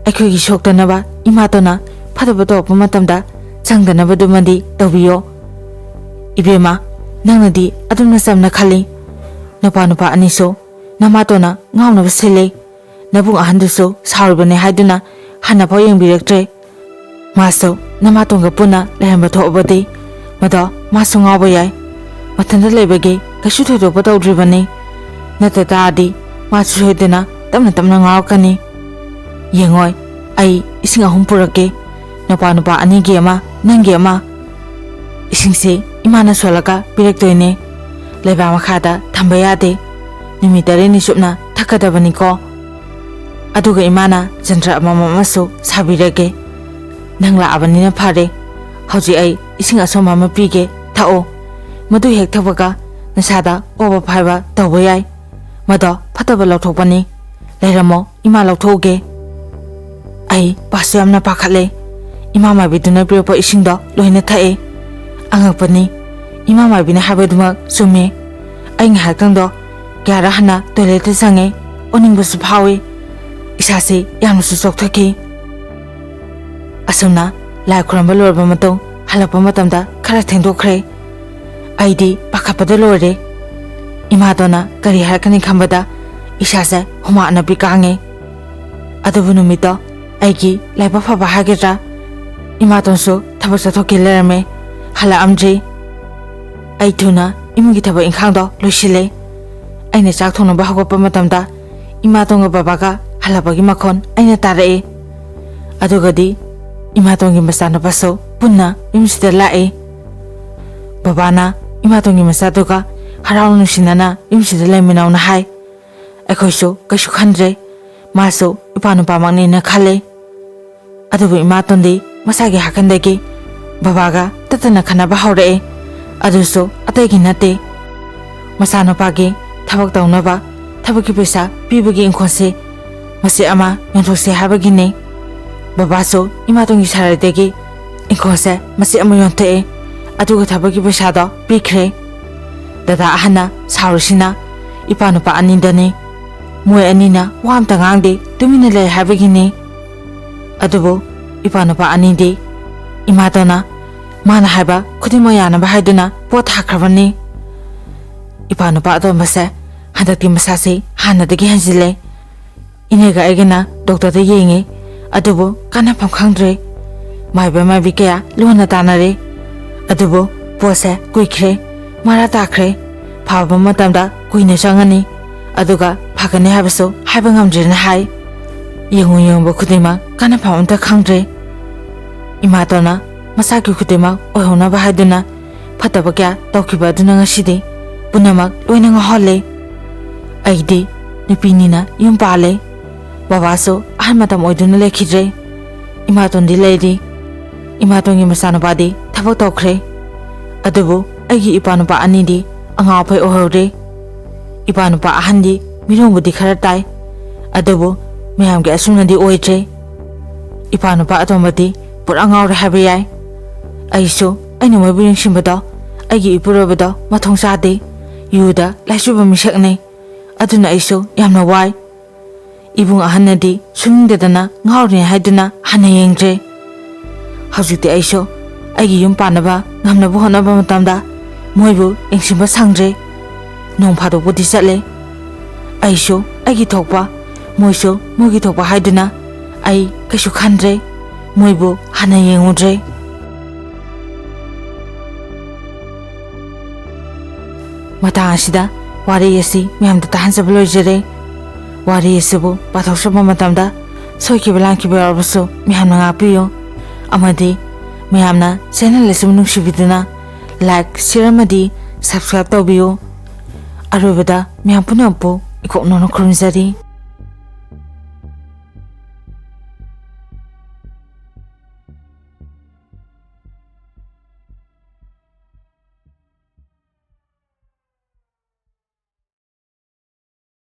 ꯑꯩꯈꯣꯏꯒꯤ ꯁꯣꯛꯇꯅꯕ ꯏꯃꯥꯇꯣꯟꯅ ꯐꯠꯇꯕ ꯇꯧꯔꯛꯄ ꯃꯇꯝꯗ ꯆꯪꯗꯅꯕꯗꯨꯃꯗꯤ ꯇꯧꯕꯤꯌꯣ꯫ ꯏꯕꯦꯝꯃ, ꯅꯪꯅꯗꯤ ꯑꯗꯨꯝꯅ ꯆꯝꯅ ꯈꯜꯂꯤ꯫ ꯅꯨꯄꯥ ꯅꯨꯄꯥ ꯑꯅꯤꯁꯨ ꯅꯃꯥꯇꯣꯟꯅ ꯉꯥꯎꯅꯕ ꯁꯤꯜꯂꯤ꯫ ꯅꯕꯨꯡ ꯑꯍꯟꯗꯨꯁꯨ ꯁꯥꯎꯔꯤꯕꯅꯤ ꯍꯥꯏꯗꯨꯅ ꯍꯟꯅꯐꯥꯎ ꯌꯦꯡꯕꯤꯔꯛꯇ꯭ꯔꯦ꯫ ꯃꯥꯁꯨ ꯅꯃꯥꯇꯣꯟꯒ ꯄꯨꯟꯅ ꯂꯩꯔꯝꯕ ꯊꯣꯛꯑꯕꯗꯤ ꯃꯗꯣ ꯃꯥꯁꯨ ꯉꯥꯎꯕ ꯌꯥꯏ꯫ ꯃꯊꯟꯇ ꯂꯩꯕꯒꯤ ꯀꯩꯁꯨ ꯊꯣꯏꯗꯣꯛꯄ ꯇꯧꯗ꯭ꯔꯤꯕꯅꯤ꯫ ꯅꯠꯇ ꯇꯥꯔꯗꯤ ꯃꯥꯁꯨ ꯁꯣꯏꯗꯅ ꯇꯞꯅ ꯇꯞꯅ ꯉꯥꯎꯔꯛꯀꯅꯤ꯫ ꯌꯦꯡꯉꯣꯏ, ꯑꯩ ꯏꯁꯤꯡ ꯑꯍꯨꯝ ꯄꯨꯔꯛꯀꯦ꯫ ꯅꯨꯄꯥ ꯅꯨꯄꯥ ꯑꯅꯤꯒꯤ ꯑꯃ, ꯅꯪꯒꯤ ꯑꯃ꯫ ꯏꯁꯤꯡꯁꯤ ꯏꯃꯥꯅ ꯁꯣꯜꯂꯒ ꯄꯤꯔꯛꯇꯣꯏꯅꯦ꯫ ꯂꯩꯕꯥꯛ ꯃꯈꯥꯗ ꯊꯝꯕ ꯌꯥꯗꯦ꯫ ꯅꯨꯃꯤꯠ ꯇꯔꯦꯠꯅꯤ ꯆꯨꯞꯅ ꯊꯛꯀꯗꯕꯅꯤꯀꯣ꯫" ꯑꯗꯨꯒ ꯏꯃꯥꯅ ꯖꯟꯇ꯭ꯔ ꯑꯃꯃꯝ ꯑꯃꯁꯨ ꯁꯥꯕꯤꯔꯒꯦ꯫ ꯅꯪ ꯂꯥꯛꯑꯕꯅꯤꯅ ꯐꯔꯦ꯫ ꯍꯧꯖꯤꯛ ꯑꯩ ꯏꯁꯤꯡ ꯑꯁꯣꯝꯕ ꯑꯃ ꯄꯤꯒꯦ, ꯊꯛꯑꯣ꯫ ꯃꯗꯨ ꯍꯦꯛ ꯊꯛꯄꯒ ꯅꯁꯥꯗ ꯑꯣꯕ ꯐꯥꯏꯕ ꯇꯧꯕ ꯌꯥꯏ꯫ ꯃꯗꯣ ꯐꯠꯇꯕ ꯂꯧꯊꯣꯛꯄꯅꯤ꯫ ꯂꯩꯔꯝꯃꯣ, ꯏꯃꯥ ꯂꯧꯊꯣꯛꯎꯒꯦ꯫ ꯑꯩ ꯄꯥꯁꯨ ꯌꯥꯝꯅ ꯄꯥꯈꯠꯂꯦ꯫ ꯏꯃꯥ ꯃꯥꯏꯕꯤꯗꯨꯅ ꯄꯤꯔꯛꯄ ꯏꯁꯤꯡꯗꯣ ꯂꯣꯏꯅ ꯊꯛꯑꯦ꯫ ꯑꯉꯛꯄꯅꯤ, ꯏꯃꯥ ꯃꯥꯏꯕꯤꯅ ꯍꯥꯏꯕꯗꯨꯃꯛ ꯆꯨꯝꯃꯦ꯫ ꯑꯩ ꯉꯥꯏꯍꯥꯛꯇꯪꯗꯣ ꯀꯌꯥꯔꯛ ꯍꯟꯅ ꯇꯣꯏꯂꯦꯠꯇ ꯆꯪꯉꯦ, ꯑꯣꯅꯤꯡꯕꯁꯨ ꯐꯥꯎꯏ꯫ ꯏꯁꯥꯁꯦ ꯌꯥꯝꯅꯁꯨ ꯆꯣꯛꯊꯈꯤ꯫ ꯑꯁꯨꯝꯅ ꯂꯥꯏ ꯈꯨꯔꯝꯕ ꯂꯣꯏꯔꯕ ꯃꯇꯨꯡ ꯍꯜꯂꯛꯄ ꯃꯇꯝꯗ ꯈꯔ ꯊꯦꯡꯗꯣꯛꯈ꯭ꯔꯦ꯫ ꯑꯩꯗꯤ ꯄꯥꯈꯠꯄꯗ ꯂꯣꯏꯔꯦ꯫ ꯏꯃꯥꯇꯣꯟꯅ ꯀꯔꯤ ꯍꯥꯏꯔꯛꯀꯅꯤ ꯈꯟꯕꯗ ꯏꯁꯥꯁꯦ ꯍꯨꯃꯥꯡ ꯑꯅꯞꯄꯤ ꯀꯥꯡꯉꯦ꯫ ꯑꯗꯨꯕꯨ ꯅꯨꯃꯤꯠꯇꯣ ꯑꯩꯒꯤ ꯂꯥꯏꯕꯛ ꯐꯕ ꯍꯥꯏꯒꯗ꯭ꯔꯥ, ꯏꯃꯥꯇꯣꯟꯁꯨ ꯊꯕꯛ ꯆꯠꯊꯣꯛꯈꯤ ꯂꯩꯔꯝꯃꯦ, ꯍꯜꯂꯛꯑꯝꯗ꯭ꯔꯤ꯫ ꯑꯩ ꯊꯨꯅ ꯏꯃꯨꯡꯒꯤ ꯊꯕꯛ ꯏꯪꯈꯥꯡꯗꯣ ꯂꯣꯏꯁꯤꯜꯂꯦ꯫ ꯑꯩꯅ ꯆꯥꯛ ꯊꯣꯡꯅꯕ ꯍꯧꯒꯠꯄ ꯃꯇꯝꯗ ꯏꯃꯥꯇꯣꯟꯒ ꯕꯕꯥꯒ ꯍꯜꯂꯛꯄꯒꯤ ꯃꯈꯣꯟ ꯑꯩꯅ ꯇꯥꯔꯛꯑꯦ꯫ ꯑꯗꯨꯒꯗꯤ ꯏꯃꯥꯇꯣꯟꯒꯤ ꯃꯆꯥꯅꯨꯄꯥꯁꯨ ꯄꯨꯟꯅ ꯌꯨꯝꯁꯤꯗ ꯂꯥꯛꯑꯦ꯫ ꯕꯕꯥꯅ ꯏꯃꯥꯇꯣꯟꯒꯤ ꯃꯆꯥꯗꯨꯒ ꯍꯔꯥꯎ ꯅꯨꯡꯁꯤꯅꯅ ꯌꯨꯝꯁꯤꯗ ꯂꯩꯃꯤꯟꯅꯧꯅ ꯍꯥꯏ꯫ ꯑꯩꯈꯣꯏꯁꯨ ꯀꯩꯁꯨ ꯈꯟꯗ꯭ꯔꯦ꯫ ꯃꯥꯁꯨ ꯏꯄꯥ ꯅꯨꯄꯥꯃꯛꯅꯦꯅ ꯈꯜꯂꯦ꯫ ꯑꯗꯨꯕꯨ ꯏꯃꯥꯇꯣꯟꯗꯤ ꯃꯁꯥꯒꯤ ꯍꯥꯈꯟꯗꯒꯤ ꯕꯕꯥꯒ ꯇꯠꯇꯅ ꯈꯟꯅꯕ ꯍꯧꯔꯛꯑꯦ꯫ ꯑꯗꯨꯁꯨ ꯑꯇꯩꯒꯤ ꯅꯠꯇꯦ, ꯃꯆꯥꯅꯨꯄꯥꯒꯤ ꯊꯕꯛ ꯇꯧꯅꯕ ꯊꯕꯛꯀꯤ ꯄꯩꯁꯥ ꯄꯤꯕꯒꯤ ꯏꯪꯈꯣꯜꯁꯦ ꯃꯆꯦꯠ ꯑꯃ ꯌꯣꯟꯊꯣꯛꯁꯦ ꯍꯥꯏꯕꯒꯤꯅꯤ꯫ ꯕꯕꯥꯁꯨ ꯏꯃꯥꯇꯣꯟꯒꯤ ꯁꯥꯔꯩꯗꯒꯤ ꯏꯪꯈꯣꯜꯁꯦ ꯃꯆꯦꯠ ꯑꯃ ꯌꯣꯟꯊꯣꯛꯑꯦ, ꯑꯗꯨꯒ ꯊꯕꯛꯀꯤ ꯄꯩꯁꯥꯗꯣ ꯄꯤꯈ꯭ꯔꯦ꯫ ꯗꯗꯥ ꯑꯍꯟꯅ ꯁꯥꯎꯔꯤꯁꯤꯅ ꯏꯄꯥ ꯅꯨꯄꯥ ꯑꯅꯤꯗꯅꯤ꯫ ꯃꯣꯏ ꯑꯅꯤꯅ ꯋꯥ ꯑꯝꯇ ꯉꯥꯡꯗꯦ, ꯇꯨꯃꯤꯟꯅ ꯂꯩ ꯍꯥꯏꯕꯒꯤꯅꯤ꯫ ꯑꯗꯨꯕꯨ ꯏꯄꯥ ꯅꯨꯄꯥ ꯑꯅꯤꯗꯤ ꯏꯃꯥꯇꯣꯟꯅ ꯃꯥꯅ ꯍꯥꯏꯕ ꯈꯨꯗꯤꯡꯃꯛ ꯌꯥꯅꯕ ꯍꯥꯏꯗꯨꯅ ꯄꯣꯠ ꯊꯥꯈ꯭ꯔꯕꯅꯤ꯫ ꯏꯄꯥ ꯅꯨꯄꯥ ꯑꯇꯣꯝꯕꯁꯦ ꯍꯟꯗꯛꯇꯤ ꯃꯁꯥꯁꯤ ꯍꯥꯟꯅꯗꯒꯤ ꯍꯦꯟꯖꯤꯜꯂꯦ꯫ ꯏꯅꯦꯒ ꯑꯩꯒꯅ ꯗꯣꯛꯇꯔꯗ ꯌꯦꯡꯉꯦ, ꯑꯗꯨꯕꯨ ꯀꯥꯟꯅꯐꯝ ꯈꯪꯗ꯭ꯔꯦ꯫ ꯃꯥꯏꯕ ꯃꯥꯏꯕꯤ ꯀꯌꯥ ꯂꯣꯟꯅ ꯇꯥꯟꯅꯔꯦ, ꯑꯗꯨꯕꯨ ꯄꯣꯠꯁꯦ ꯀꯨꯏꯈ꯭ꯔꯦ, ꯃꯔꯥ ꯇꯥꯈ꯭ꯔꯦ꯫ ꯐꯕ ꯃꯇꯝꯗ ꯀꯨꯏꯅ ꯆꯪꯒꯅꯤ, ꯑꯗꯨꯒ ꯐꯒꯅꯤ ꯍꯥꯏꯕꯁꯨ ꯍꯥꯏꯕ ꯉꯝꯗ꯭ꯔꯦꯅ ꯍꯥꯏ꯫ ꯌꯦꯡꯉꯨ ꯌꯦꯡꯉꯨꯕ ꯈꯨꯗꯤꯡꯃꯛ ꯀꯥꯟꯅꯐꯝ ꯑꯝꯇ ꯈꯪꯗ꯭ꯔꯦ꯫ ꯏꯃꯥꯇꯣꯟꯅ ꯃꯆꯥꯒꯤ ꯈꯨꯗꯤꯡꯃꯛ ꯑꯣꯏꯍꯧꯅꯕ ꯍꯥꯏꯗꯨꯅ ꯐꯠꯇꯕ ꯀꯌꯥ ꯇꯧꯈꯤꯕ ꯑꯗꯨꯅ ꯉꯁꯤꯗꯤ ꯄꯨꯝꯅꯃꯛ ꯂꯣꯏꯅ ꯉꯥꯎꯍꯜꯂꯦ꯫ ꯑꯩꯗꯤ ꯅꯨꯄꯤꯅꯤꯅ ꯌꯨꯝ ꯄꯥꯜꯂꯦ꯫ ꯕꯕꯥꯁꯨ ꯑꯍꯜ ꯃꯇꯝ ꯑꯣꯏꯗꯨꯅ ꯂꯩꯈꯤꯗ꯭ꯔꯦ꯫ ꯏꯃꯥꯇꯣꯟꯗꯤ ꯂꯩꯔꯤ꯫ ꯏꯃꯥꯇꯣꯟꯒꯤ ꯃꯆꯥꯅꯨꯄꯥꯗꯤ ꯊꯕꯛ ꯇꯧꯈ꯭ꯔꯦ꯫ ꯑꯗꯨꯕꯨ ꯑꯩꯒꯤ ꯏꯄꯥꯅꯨꯄꯥ ꯑꯅꯤꯗꯤ ꯑꯉꯥꯎ ꯑꯐꯩ ꯑꯣꯏꯍꯧꯔꯦ꯫ ꯏꯄꯥꯅꯨꯄꯥ ꯑꯍꯟꯗꯤ ꯃꯤꯔꯣꯟꯕꯨꯗꯤ ꯈꯔ ꯇꯥꯏ, ꯑꯗꯨꯕꯨ ꯃꯌꯥꯝꯒꯤ ꯑꯁꯨꯝꯅꯗꯤ ꯑꯣꯏꯗ꯭ꯔꯦ꯫ ꯏꯄꯥꯅꯨꯄꯥ ꯑꯇꯣꯝꯕꯗꯤ ꯄꯨꯔꯥ ꯉꯥꯎꯔꯦ ꯍꯥꯏꯕ ꯌꯥꯏ꯫ ꯑꯩꯁꯨ ꯑꯩꯅ ꯃꯣꯏꯕꯨ ꯌꯦꯡꯁꯤꯟꯕꯗꯣ, ꯑꯩꯒꯤ ꯏꯄꯨꯔꯣꯏꯕꯗꯣ ꯃꯊꯣꯡ ꯆꯥꯗꯦ꯫ ꯌꯨꯗ ꯂꯥꯏꯆꯨꯕ ꯃꯤꯁꯛꯅꯤ꯫ ꯑꯗꯨꯅ ꯑꯩꯁꯨ ꯌꯥꯝꯅ ꯋꯥꯏ꯫ ꯏꯕꯨꯡ ꯑꯍꯟꯅꯗꯤ ꯁꯨꯅꯤꯡꯗꯗꯅ ꯉꯥꯎꯔꯤꯅꯦ ꯍꯥꯏꯗꯨꯅ ꯍꯟꯅ ꯌꯦꯡꯗ꯭ꯔꯦ꯫ ꯍꯧꯖꯤꯛꯇꯤ ꯑꯩꯁꯨ ꯑꯩꯒꯤ ꯌꯨꯝ ꯄꯥꯟꯅꯕ ꯉꯝꯅꯕ ꯍꯣꯠꯅꯕ ꯃꯇꯝꯗ ꯃꯣꯏꯕꯨ ꯌꯦꯡꯁꯤꯟꯕ ꯁꯪꯗ꯭ꯔꯦ꯫ ꯅꯣꯡ ꯐꯥꯗꯣꯛꯄꯨꯗꯤ ꯆꯠꯂꯦ꯫ ꯑꯩꯁꯨ ꯑꯩꯒꯤ ꯊꯣꯛꯄ, ꯃꯣꯏꯁꯨ ꯃꯣꯏꯒꯤ ꯊꯣꯛꯄ ꯍꯥꯏꯗꯨꯅ ꯑꯩ ꯀꯩꯁꯨ ꯈꯟꯗ꯭ꯔꯦ꯫ ꯃꯣꯏꯕꯨ ꯍꯟꯅ ꯌꯦꯡꯉꯨꯗ꯭ꯔꯦ꯫ ꯃꯇꯥꯡ ꯑꯁꯤꯗ ꯋꯥꯔꯤ ꯑꯁꯤ ꯃꯌꯥꯝꯗ ꯇꯥꯍꯟꯖꯕ ꯂꯣꯏꯖꯔꯦ꯫ ꯋꯥꯔꯤ ꯑꯁꯤꯕꯨ ꯄꯥꯊꯣꯛꯆꯕ ꯃꯇꯝꯗ ꯁꯣꯏꯈꯤꯕ ꯂꯥꯟꯈꯤꯕ ꯌꯥꯎꯔꯕꯁꯨ ꯃꯌꯥꯝꯅ ꯉꯥꯛꯄꯤꯌꯨ, ꯑꯃꯗꯤ ꯃꯌꯥꯝꯅ ꯆꯦꯅꯦꯜ ꯑꯁꯤꯕꯨ ꯅꯨꯡꯁꯤꯕꯤꯗꯨꯅ ꯂꯥꯏꯛ, ꯁꯤꯌꯔ ꯑꯃꯗꯤ ꯁꯕꯁꯀ꯭ꯔꯥꯏꯕ ꯇꯧꯕꯤꯌꯨ꯫ ꯑꯔꯣꯏꯕꯗ ꯃꯌꯥꯝ ꯄꯨꯝꯅꯃꯛꯄꯨ ꯏꯀꯣꯛ ꯅꯧꯅ ꯈꯨꯔꯨꯝꯖꯔꯤ꯫